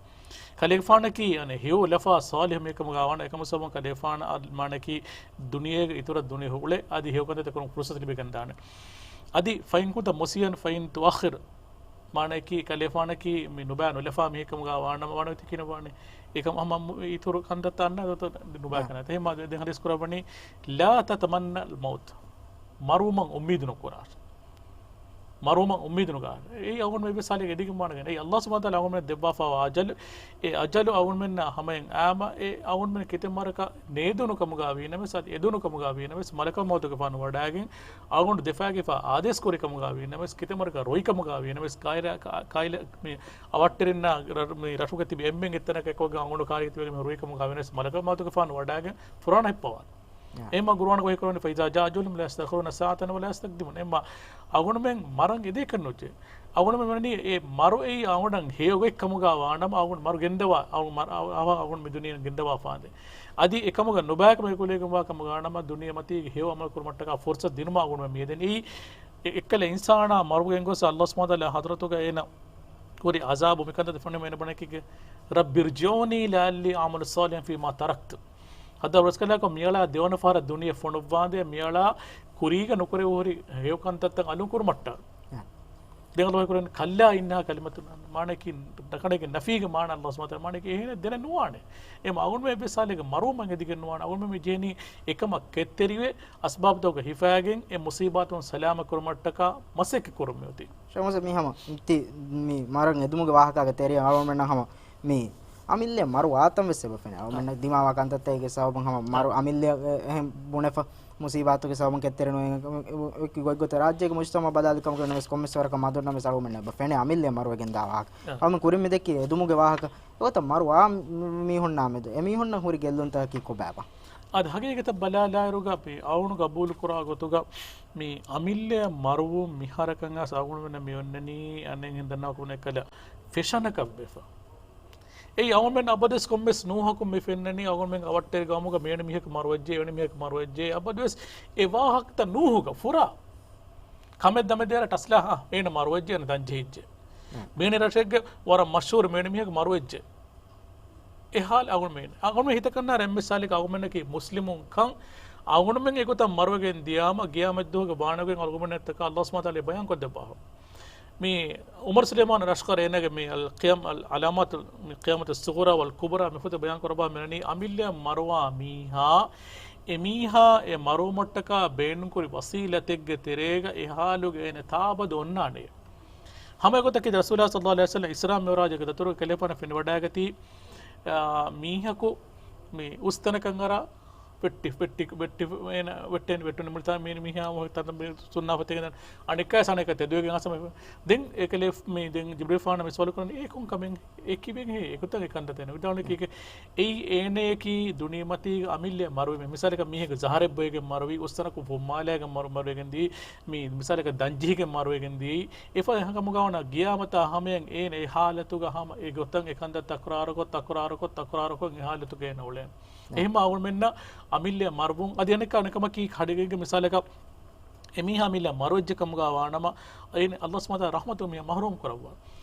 ކަލޭގެފާނަކީ އަނެއް ހެޔޮ ލަފާ ޞާލިޙު މީހެއް ކަމުގަ ވާނަމަ، އެކަމަކު ސަބަބުން ކަލޭގެފާނަށް މާނައަކީ ދުނިޔޭގެ އިތުރަށް ދުނިޔެ އުޅެ އަދި ހެޔޮ ކަންތައްތައް ކުރުމުގެ ފުރުޞަތު ލިބިގެންދާނެ. އަދި، فإن كنت مسيئا فإن تؤخر، މާނައަކީ ކަލޭފާނަކީ މި ނުބައި ނުލަފާ މީހެއް ކަމުގަ ވާނަމަ ވާނަމަ ތި ކިނަވާނެ. އެކަމަކު ހަމަ އިތުރު ކަންތައްތައް އަންނަ ނުބައި ކަންތައް. އެހެންމާ ދެން ޙަދީޘް ކުރައްވަނީ، لا تتمنى الموت. މަރުވުމަށް އުއްމީދު ނުކުރާށޭ. މަރުވުމަށް އުއްމީދު ނުކުރާށޭ. އެއީ އަޅުގަނޑުމެން އެއްވެސް ޙާލެއްގަ އެދިގެން ވާނެ ގެން. އެއީ ﷲ ސުބްޙާނަހޫ ވަތަޢާލާ އަޅުގަނޑުމެންނަށް ދެއްވާފައިވާ އަޖަލު. އެ އަޖަލު އަޅުގަނޑުމެންނަށް ހަމައަށް އައިމަ، އެ އަޅުގަނޑުމެން ކިތަންމެ ވަރަކަށް ނޭދުނު ކަމުގަ ވީނަމަވެސް، އަދި އެދުނު ކަމުގަ ވީނަމަވެސް، މަލަކަލް މައުތުގެފާނު ވަޑައިގެން އަޅުގަނޑު ދެފާގެފާ އާދޭސް ކުރި ކަމުގަ ވީނަމަވެސް، ކިތަންމެ ވަރަކަށް ރުއި ކަމުގަ ވީނަމަވެސް، ކާއިރާ-، ކާ-، ކާއިލަ-، މި އަވަށްޓެރިންނާ ރަ-، މި ރަށުގަ ތިބި އެންމެން އެއްތަނަކަށް އެކުގަ އަޅުގަނޑު ކާރިގަ ތިބެގެން މި ރުއި ކަމުގަ ވީނަމަވެސް، މަލަކަލް މައުތުގެފާނު ވަޑައިގެން ފުރާނަ ހިއްޕަވާނެ. އެހެންމާ ޤުރުއާނުގަ ވަޙީ ކުރައްވަނީ، فإذا جاء أجلهم لا يستأخرون ساعة ولا يستقدمون. އެހެންމާ އަޅުގަނޑުމެން މަރަން އެދޭކަށް ނުޖެހޭ. އަޅުގަނޑުމެން ވަނީ އެ މަރު އެއީ އަޅުގަނޑަށް ހެޔޮ ގޮތް ކަމުގަ ވާނަމަ، އަޅުގަނޑު މަރު ގެންދަވާ، އަޅު-، މަރު-، އަ-، އަ-، އަޅުގަނޑު މި ދުނިޔެއިން ގެންދަވާފާނެ. އަދި އެކަމުގަ ނުބައިކަމަށް އެކުލެވިގެންވާ ކަމުގަ ވާނަމަ، ދުނިޔެމަތީގެ ހެޔޮ ޢަމަލު ކުރުމަށްޓަކާ ފުރުޞަތު ދިނުމަށް އަޅުގަނޑުމެން މިއެދެނީ. އެ-، އެއްކަލަ އިންސާނާ މަރުގެން ގޮސް ﷲ ސުބްޙާނަހޫ ވަތަޢާލާ ޙަޟްރަތުގަ އޭނަ ކުރި ޢަޛާބު މިކަންތައް ދެފަނު މޭނަ ބަނެކީގެ، رب ارجعون لعلي أعمل صالحا فيما تركت. ހައްދާ ރަސްކަލާކޮ މިއަޅާ ދެވަނަ ފަހަރަށް ދުނިޔެ ފޮނުއްވާނދޭ، މިއަޅާ ކުރީގަ ނުކުރެވި ހުރި ހެޔޮ ކަންތައްތައް އަލުން ކުރުމަށްޓަކާ. އެ. ދެން ﷲ ކުރަން كلا إنها كلمة، މާނައަކީ ނަކަނެގެ ނަފީގެ މާނަ ﷲ ސުބްޙާނަހޫ ވަތަޢާލާ މާނައަކީ އެހެނެއް ދެނެއް ނުވާނެ. އެ އަޅުގަނޑުމެން އެއްވެސް ޙާލެއްގަ މަރުވުމަށް އެދިގެން ނުވާނެ. އަޅުގަނޑުމެން މި ޖެހެނީ އެކަމަށް ކެތްތެރިވެ، އަސްބާބުތަކުގަ ހިފައިގެން އެ މުޞީބާތުން ސަލާމަތް ކުރުމަށްޓަކާ މަސައްކަތް ކުރުން މިއޮތީ. ޝޭޚް މުސްލިމް މި ހަމަ ތި މި މަރަން އެދުމުގެ ވާހަކާގެ ތެރެއަށް އަޅުގަނޑުމެންނަށް ހަމަ މި އަމިއްލަ މަރު ވާތަން ވެސް އެބަ ފެނޭ. އަޅުގަނޑުމެންނަށް ދިމާވާ ކަންތައްތަކުގެ ސަބަބުން ހަމަ މަރު އަމިއްލަ އެ-، އެހެން ބުނެފަ، މުޞީބާތުގެ ސަބަބުން ކެތްތެރިނުވެ، އެ-، އެ-، އެކި ގޮތްގޮތަށް ރާއްޖޭގެ މުޖުތަމަޢު ބަލާލި ކަމުގަ ނަމަވެސް ކޮންމެސް ވަރަކަށް މަދުން ނަމަވެސް އަޅުގަނޑުމެންނަށް އެބަ ފެނޭ އަމިއްލަ މަރުވެގެން ދާ ވާހަކަ. އަޅުގަނޑު ކުރިން މި ދެއްކި އެދުމުގެ ވާހަކަ. އެގޮތަށް މަރުވާ މީހުންނާ މެދު އެމީހުންނަށް ހުރި ގެއްލުންތަކަކީ ކޮބާބާ؟ އަދި ހަގީގަތަށް ބަލާލާއިރުގަ މި އަޅުގަނޑު ގަބޫލު ކުރާ ގޮތުގަ މި އަމިއްލަ މަރުވުން މިހާރަކަށް އަސް އަޅުގަނޑުމެންނަށް މި އޮންނަނީ އަނެއްހެން ދަންނަވާ ކުރުން އެއްކަލަ ފެޝަނަކަށް ވެފަ. އެއީ އަޅުގަނޑުމެން އަބަދުވެސް ކޮންމެސް ނޫހަކުން މި ފެންނަނީ އަޅުގަނޑުމެން އަވަށްޓެރި ގައުމުގަ މިވެނި މީހަކު މަރުވެއްޖެ، އެވެނި މީހަކު މަރުވެއްޖެ. އަބަދުވެސް އެ ވާހަކަތައް ނޫހުގަ ފުރާ ކަމެއް ދަމެއް ދޭރަ ޓަސްލާ، ހާ، އޭނަ މަރުވެއްޖެ، އޭނަ ދަން ޖެހިއްޖެ. މިވެނި ރަށެއްގެ ވަރަށް މަޝްހޫރު މިވެނި މީހަކު މަރުވެއްޖެ. އެ ހާލު އަޅުގަނޑުމެން، އަޅުގަނޑުމެން ހިތަކަށްނާރ އެންމެ ސާލިކް އަޅުގަނޑުމެންނަކީ މުސްލިމުން ކަން. އަޅުގަނޑުމެން އެގޮތަށް މަރުވެގެން ދިޔާމަ، ގިޔާމަތްދުވަހުގެ ވާނެގޮތް އަޅުގަނޑުމެންނަށްޓަކާ ﷲ ސުބްޙާނަހޫ ވަތަޢާލާ ބަޔާން ކޮށްދެއްވާފަ. މި ޢުމަރު ސުލައިމާނު ރަޝްކަރީ އޭނާގެ މި އަލް ޤިޔަމް އަލް ޢަލާމާތު، މި ޤިޔާމަތު ޞުޣުރާ ވަލް ކުބްރާ މި ފޮތެއް ބަޔާން ކުރައްވާ މިވަނީ އަމިއްލަ މަރުވާ މީހާ، އެ މީހާ އެ މަރުވުމަށްޓަކާ ބޭނުންކުރި ވަސީލަތެއްގެ ތެރޭގަ އެ ހާލުގަ އޭނަ ތާއަބަދު އޮންނާނެ. ހަމަ އެގޮތަކީ ރަސޫލާ ޞައްލަﷲު ޢަލައިހި ވަސައްލަމަ އިސްރާ މިޢުރާޖުގެ ދަތުރުގަ ކަލޭފާނަށް ފެނިވަޑައިގަތީ، އާ، މީހަކު މި އުސްތަނަކަށް އަރާ ވެއްޓި، ވެއްޓި، ވެއްޓި، އޭނަ ވެއްޓެން ވެއްޓުން މި ތަން މީ މީހާ ތަން ސުންނާ ފަތެގެން އަނެއްކާ ސަނެކަ ތެދުވެގެން އަސަމ. ދެން އެކަލޭ މީ ދެން ޖިބްރީލް ފާނަ މި ސުވާލު ކުރަނީ އެ ކޮން ކަމެއް؟ އެ ކިބެން ހޭ އެކުތަ އެ ކަންތައް ތެނެ ވިދާޅު ކީކެ. އެއީ އޭނަޔަކީ ދުނިޔެމަތީގަ އަމިއްލަ މަރުވި މި މިސާލަކަށް މީހެއްގެ ޒަހަރެއް ބޮއެގެން މަރުވި، އުއްސަނަކު ފުއްމާލައިގެން މަރު، މަރުވެގެން ދީ، މި މިސާލަކަށް ދަންޖެހިގެން މަރުވެގެން ދީ، އެފަދަ ހަމަ ގާވަނަ ގިޔާމަތާ ހަމަޔަށް އޭނަ އެ ހާލަތުގަ ހަމަ އެ ގޮތަށް އެ ކަންތައް ތަކުރާރުކޮށް، ތަކުރާރުކޮށް، ތަކުރާރުކޮށް އެ ހާލަތުގަ އޭނަ އުޅޭ. އެހެންމަ އަޅުމެންނަށް އަމިއްލަ މަރުވުން އަދި އަނެއްކާ އަނެއްކަމަކީ ކަޑިގެންގެ މިސާލަކަށް އެމީހާ އަމިއްލަ މަރުވެއްޖެ ކަމުގަ ވާނަމަ، އޭނަ އައްލާހު ސުބްޙާނަހޫ ވަތަޢާލާ ރަޙްމަތުން މިޔަ މަޙްރޫމް ކުރައްވާ.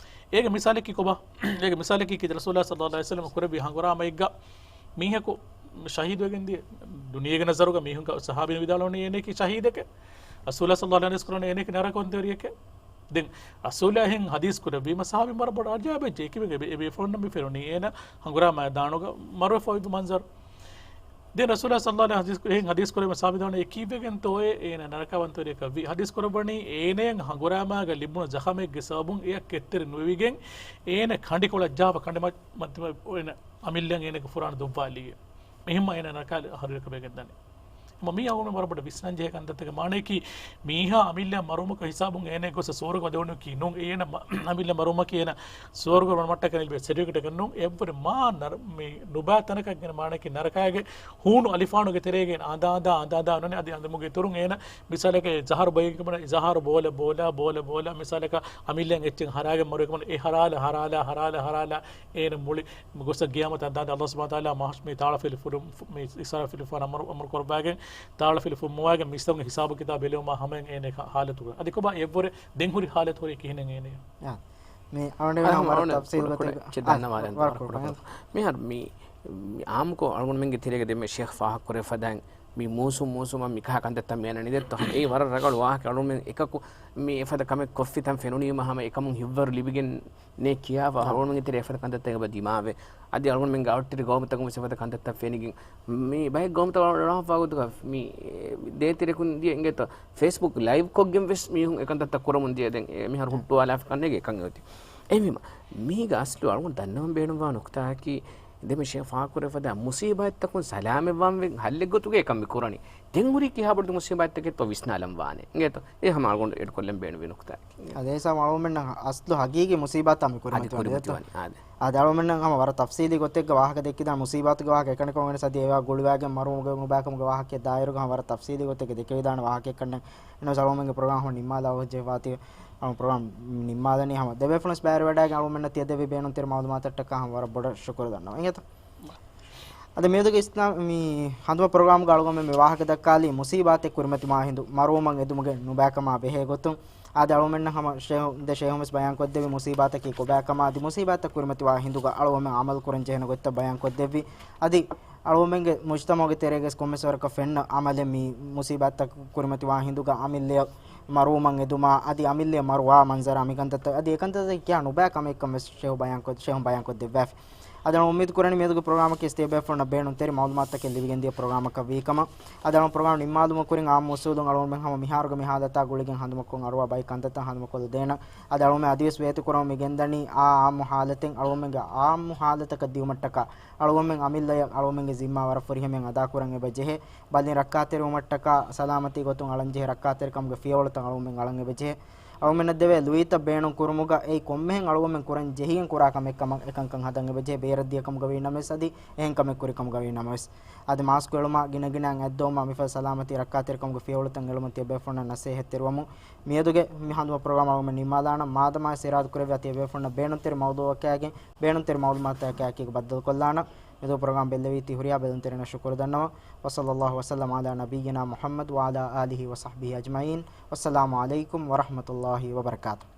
އޭގެ މިސާލަކީ ކޮބާ؟ އޭގެ މިސާލަކީ ކީ ރަސޫލާ ޞައްލައްލާހު ޢަލައިހި ވަސައްލަމަ ކުރެއްވި ހަނގުރާމައެއްގަ މީހަކު ޝަހީދުވެގެން ދިޔަ، ދުނިޔޭގެ ނަޒަރުގަ މީހުންގެ ޞަޙާބީން ވިދާޅުވަނީ އޭނައަކީ ޝަހީދެކޭ. ރަސޫލާ ޞައްލައްލާހު ޢަލައިހި ވަސައްލަމަ އޭނަ ޙަދީސް ކުރަނީ އޭނައަކީ ނަރަކަވަންތަވެރިއެކޭ. ދެން ރަސޫލާ އެހެން ޙަދީސް ކުރެއްވީމަ ޞަޙާބީން ވަރަށް ބޮޑަށް އަޖައިބެއްޖެ. އެކިވެގެ އެ، އެ ބޭފުޅުންނަށް މި ފެނުނީ އޭނަ ހަނގުރާމައަށް ދާނުގަ މަރުވެފަ އޮތް މަންޒަރު. ދެން ރަސޫލާ ޞައްލައްލާހު ޢަލައިހި ވަސައްލަމަ ޙަދީސް ކުރެއްވި ޞަޙާބީ ވިދާޅުވަނީ އެކީއްވެގެންތޯއޭ އޭނަ ނަރަކަވަންތަވެރިޔަކަށް ވީ. ޙަދީސް ކުރައްވަނީ އޭނަޔަށް ހަނގުރާމައިގަ ލިބުނު ޒަޚަމެއްގެ ސަބަބުން އެއަށް ކެތްތެރި ނުވެވިގެން އޭނަ ކަނޑިކޮޅަށް ޖާފަ ކަނޑި މަ-، މަ-، އޭނަ އަމިއްލައަށް އޭނަގެ ފުރާނަ ދުއްވާލީ. އެހެންމަ އޭނަ ނަރަކަ އަހަރުވެރިކަމެއް ގެންދަނީ. މަ މީ އަޅުގަނޑު ވަރަށް ބޮޑަށް ވިސްނަން ޖެހޭ ކަންތައްތަކެއް. މާނަޔަކީ މީހާ އަމިއްލަ މަރުވުމުގެ ހިސާބުން އޭނަ ގޮސް ސުވަރުގެ ވަދެވުނުކީ ނޫން. އޭނަ މަ-، އަމިއްލަ މަރުވުމަކީ އޭނަ ސުވަރުގެ ވަނުމަށްޓަކައި ލިބޭ ސެޓިފިކެޓެއް ނޫން. އެއްވަރެ މާ ނަރ-، މި ނުބައި ތަނަކަށް ގެން މާނަޔަކީ ނަރަކައިގެ ހޫނު އަލިފާނުގެ ތެރޭގަ އަނދާ އަނދާ އަނދާ އަނދާ އަންނަނީ. އަދި އަނދުމުގެ އިތުރުން އޭނަ މިސާލަކަށް ޒަހަރު ބޮއެގެން ޒަހަރު ބޯލަ ބޯލާ ބޯލަ ބޯލަ މިސާލަކަށް އަމިއްލައަށް އެއްޗެއް ހަރާގެން މަރުވެގެން އެ ހަރާލަ ހަރާލަ ހަރާލަ ހަރާލަ އޭނަ މުޅި ގޮސް ގިޔާމަތަށް ދާންދެން އައްލާހު ސުބްޙާނަހޫ ވަތަޢާލާ މަހަށް މި ތާޅަފިލި ފުރު-، މި އިސްރާފިލި ފުރު އަމުރު، އަމުރު ކުރައްވާގެން ތާޅަފިލި ފުއްމަވާގެން މިސްތަކުން ހިސާބު ކިތާބު ބެލެވުމާ ހަމައިން އޭނަ ހާ-، ހާލަތުގަ. އަދި ކޮބާ އެއްވަރެ ދެން ހުރި ހާލަތު ހުރީ ކިހިނެއް އޭނަޔަށް؟ އާ. މި އަޅުގަނޑު އަހަ، ހަމަ ވަރަށް އަޅުގަނޑު ތަފްސީލު ކުޑަ، ކުޑަ، ގޮތެއް، ކުޑަ، އާ، ޗެއް ދަންނަވާލަން ވަރަށް ވަރަށް ކުޑަ، ކުޑަ. ކުޑަ. މިހާރު މި، މި އާއްމުކޮށް އަޅުގަނޑުމެންގެ ތެރޭގަ ދެންމެ ޝޭޚް ފާހަގަކުރެއްވި ފަދައިން މި މޫސުން މޫސުމަށް މިކަހަލަ ކަންތައްތައް މި އަންނަނީ ދެއްތޯ؟ އެއީ ވަރަށް ރަނގަޅު ވާހަކަ. އަޅުގަނޑުމެން އެކަކު މި އެފަދަ ކަމެއް ކޮށްފިތަން ފެނުނީމަ ހަމަ އެކަމުން ހިތްވަރު ލިބިގެން ނޭ ކިޔާފަ އާ. އަޅުގަނޑުމެންގެ ތެރޭ އެފަދަ ކަންތައްތަކެއް އެބަ ދިމާވެ. އަދި އަޅުގަނޑުމެންގެ އައްޓެރި ގައުމުތަކުން ވެސް އެފަދަ ކަންތައްތައް ފެނިގެން މި ބައެއް ގައުމުތައް އަޅުގަނޑު ފާހަގަކޮށްދެއްވާ މި ދޭތެރެކުން ދިޔަ އިނގޭތޯ؟ ފޭސްބުކް ލައިވް ކޮށްގެން ވެސް މީހުން އެކަންތައްތައް ކުރަމުން ދިޔަ. ދެން އެ މިހާރު ހުއްޓުވާލާފަ ކަންނޭގެ އެކަން އޮތީ. އެހެންވީމަ މީގެ އަސްލު އަޅުގަނޑު ދަންނަވަން ބޭނުންވާ ނުކުތާއަކީ ދެންމެ ޝޭޚް ފާހަގަކުރެއްވި ފަދަ މުސީބާތްތަކުން ސަލާމަތްވާންވެ ހައްލެއްގޮތުގައި އެކަން މި ކުރަނީ. ދެން ހުރީ ކިހާ ބޮޑު މުސީބާތްތަކެއްތޯ ވިސްނާލަން ވާނެ. އިނގޭތޯ؟ އެ ހަމަ އަޅުގަނޑު އެޑް ކޮށްލަން ބޭނުންވި ނުކުތާ. އަދި އެ ހިސާބުން އަޅުގަނޑުމެންނަށް އަސްލު ހަގީގީ މުސީބާތްތައް މި ކުރިމަތިވަނީ. އަދި ކުރިމަތިވަނީ. އާދެ. އާދެ، އަޅުގަނޑުމެން ހަމަ ވަރަށް ތަފްސީލީ ގޮތެއްގަ ވާހަކަ ދެއްކިދާނެ މުސީބާތުގެ ވާހަކަ އެކަނިކޮން ވެސް އަދި އެވާ ގުޅިވާގެން މަރުވުމުގެ ނުބައިކަމުގެ ވާހަކަ ދާއިރުގަ ހަމަ ވަރަށް ތަފްސީލީ ގޮތެއްގަ ދެކެވިދާނެ ވާހަކައެއް ކަންނޭނގެ. އެހެންނަމަވެސް އަޅުގަނޑުމެންގެ ޕްރޮގްރާމް ހަމަ ނިންމާލާ އޮތް ޖެހިފަ އަތީ. އަޅުގަނޑު ޕްރޮގްރާމް ނިންމާލަނީ ހަމަ ދެބޭފުޅުން ވެސް ބައިވެރިވެވަޑައިގެން އަޅުގަނޑުމެންނަށް ތިޔަ ދެއްވި ބޭނުންތެރި މައުލޫމާތަށްޓަކާ ހަމަ ވަރަށް ބޮޑަށް ޝުކުރު ދަންނަވަން. އިނގޭތޯ؟ އަދި މިއަދުގެ އިސްލާމް މި ހަނދުމަ ޕްރޮގްރާމްގަ އަޅުގަނޑުމެން މި ވާހަކަ ދައްކާލީ މުސީބާތެއް ކުރިމަތިވާ ހިނދު މަރުވުމަށް އެދުމުގެ ނުބައިކަމާ ބެހޭ ގޮތުން. އާދެ، އަޅުގަނޑުމެންނަށް ހަމަ ޝޭހު-، ދެ ޝޭހުން ވެސް ބަޔާން ކޮށްދެއްވި މުސީބާތަކީ ކޮބާކަމާ އަދި މުސީބާތައް ކުރިމަތިވާ ހިނދުގަ އަޅުގަނޑުމެން އަމަލު ކުރަން ޖެހޭނެ ގޮތްތައް ބަޔާން ކޮށްދެއްވި. އަދި އަޅުގަނޑުމެންގެ މުޖްތަމަޢުގެ ތެރޭގަ ވެސް ކޮންމެސް ވަރަކަށް ފެންނަ އަމަލެއް މި މުސީބާތައް ކުރިމަތިވާ ހިނދުގަ އަމިއްލަޔަށް މަރުވުމަށް އެދުމާ އަދި އަމިއްލަޔަށް މަރުވާ މަންޒަރާ މި ކަންތައްތައް އަދި އެކަންތައްތައް ކިޔާ ނުބައި ކަމެއްކަން ވެސް ޝޭހު ބަޔާން ކޮށް-، ޝޭހުން ބަޔާން ކޮށްދެއްވާފި. އަދި އަޅުގަނޑު އުއްމީދު ކުރަނީ މިއަދުގެ ޕްރޮގްރާމަކީ ވެސް ތިޔަބޭފުޅުންނަށް ބޭނުންތެރި މައުލޫމާތުތަކެއް ލިބިގެން ދިޔަ ޕްރޮގްރާމަކަށް ވީކަމަށް. އަދި އަޅުގަނޑު ޕްރޮގްރާމް ނިންމާލުމަށް ކުރިން އާއްމު އުސޫލުން އަޅުގަނޑުމެން ހަމަ މިހާރުގެ މި ހާލަތާ ގުޅިގެން ހަނދުމަކޮށް އަރުވާ ބައި ކަންތައްތައް ހަނދުމަކޮށްލަދޭނަން. އަދި އަޅުގަނޑުމެން އަދިވެސް ވޭތުކުރަމުން މި ގެންދަނީ އާ އާއްމު ހާލަތެއް އަޅުގަނޑުމެންގެ އާއްމު ހާލަތަކަށް ދިއުމަށްޓަކާ އަޅުގަނޑުމެން އަމިއްލަޔަށް އަޅުގަނޑުމެންގެ ޒިންމާ ވަރަށް ފުރިހަމައިން އަދާކުރަން އެބަ ޖެހޭ. ބަލިން ރައްކާތެރިވުމަށްޓަކާ ސަލާމަތީ ގޮތުން އަޅަންޖެހޭ ރައްކާތެރިކަމުގެ ފިޔަވަޅުތައް އަޅުގަނޑުމެން އަޅަން އެބަޖެހޭ. އަޅުގަނޑުމެންނަށް ދެވޭ ލުއިތައް ބޭނުން ކުރުމުގަ އެއީ ކޮންމެހެން އަޅުގަނޑުމެން ކުރަން ޖެހިގެން ކުރާ ކަމެއް ކަމަށް އެކަންކަން ހަދަން އެބަޖެހޭ. ބޭރަށް ދިޔަ ކަމުގަ ވީ ނަމަވެސް އަދި އެހެން ކަމެއް ކުރި ކަމުގަ ވީ ނަމަވެސް. އަދި މާސްކު އެޅުމާ ގިނަ ގިނައިން އަތްދޮވުމާ މިފަދަ ސަލާމަތީ ރައްކާތެރިކަމުގެ ފިޔަވަޅުތައް އެޅުމަށް ތިޔަބޭފުޅުންނަށް ނަސޭހަތްތެރިވަމުން މިއަދުގެ މި ހަނދުމަ ޕްރޮގްރާމް އަޅުގަނޑުމެން ނިންމާލާނަން. މާދަމާ އިރާދަ ކުރެއްވި އަދި އެބޭފުޅުންނަށް ބޭނުންތެރި މައުޟޫއަކާގެން ބޭނުންތެރި މައުލޫމާތުތަކާއެކީގަ ބައްދަލުކޮށްލާނަން. މިއަދު ޕްރޮގްރާމް ބެއްލެވީތީ ހުރިހާ ބެލުންތެރިންނަށް ޝުކުރު ދަންނަވަން. وصلى الله وسلم على نبينا محمد وعلى آله وصحبه أجمعين. والسلام عليكم ورحمة الله وبركاته.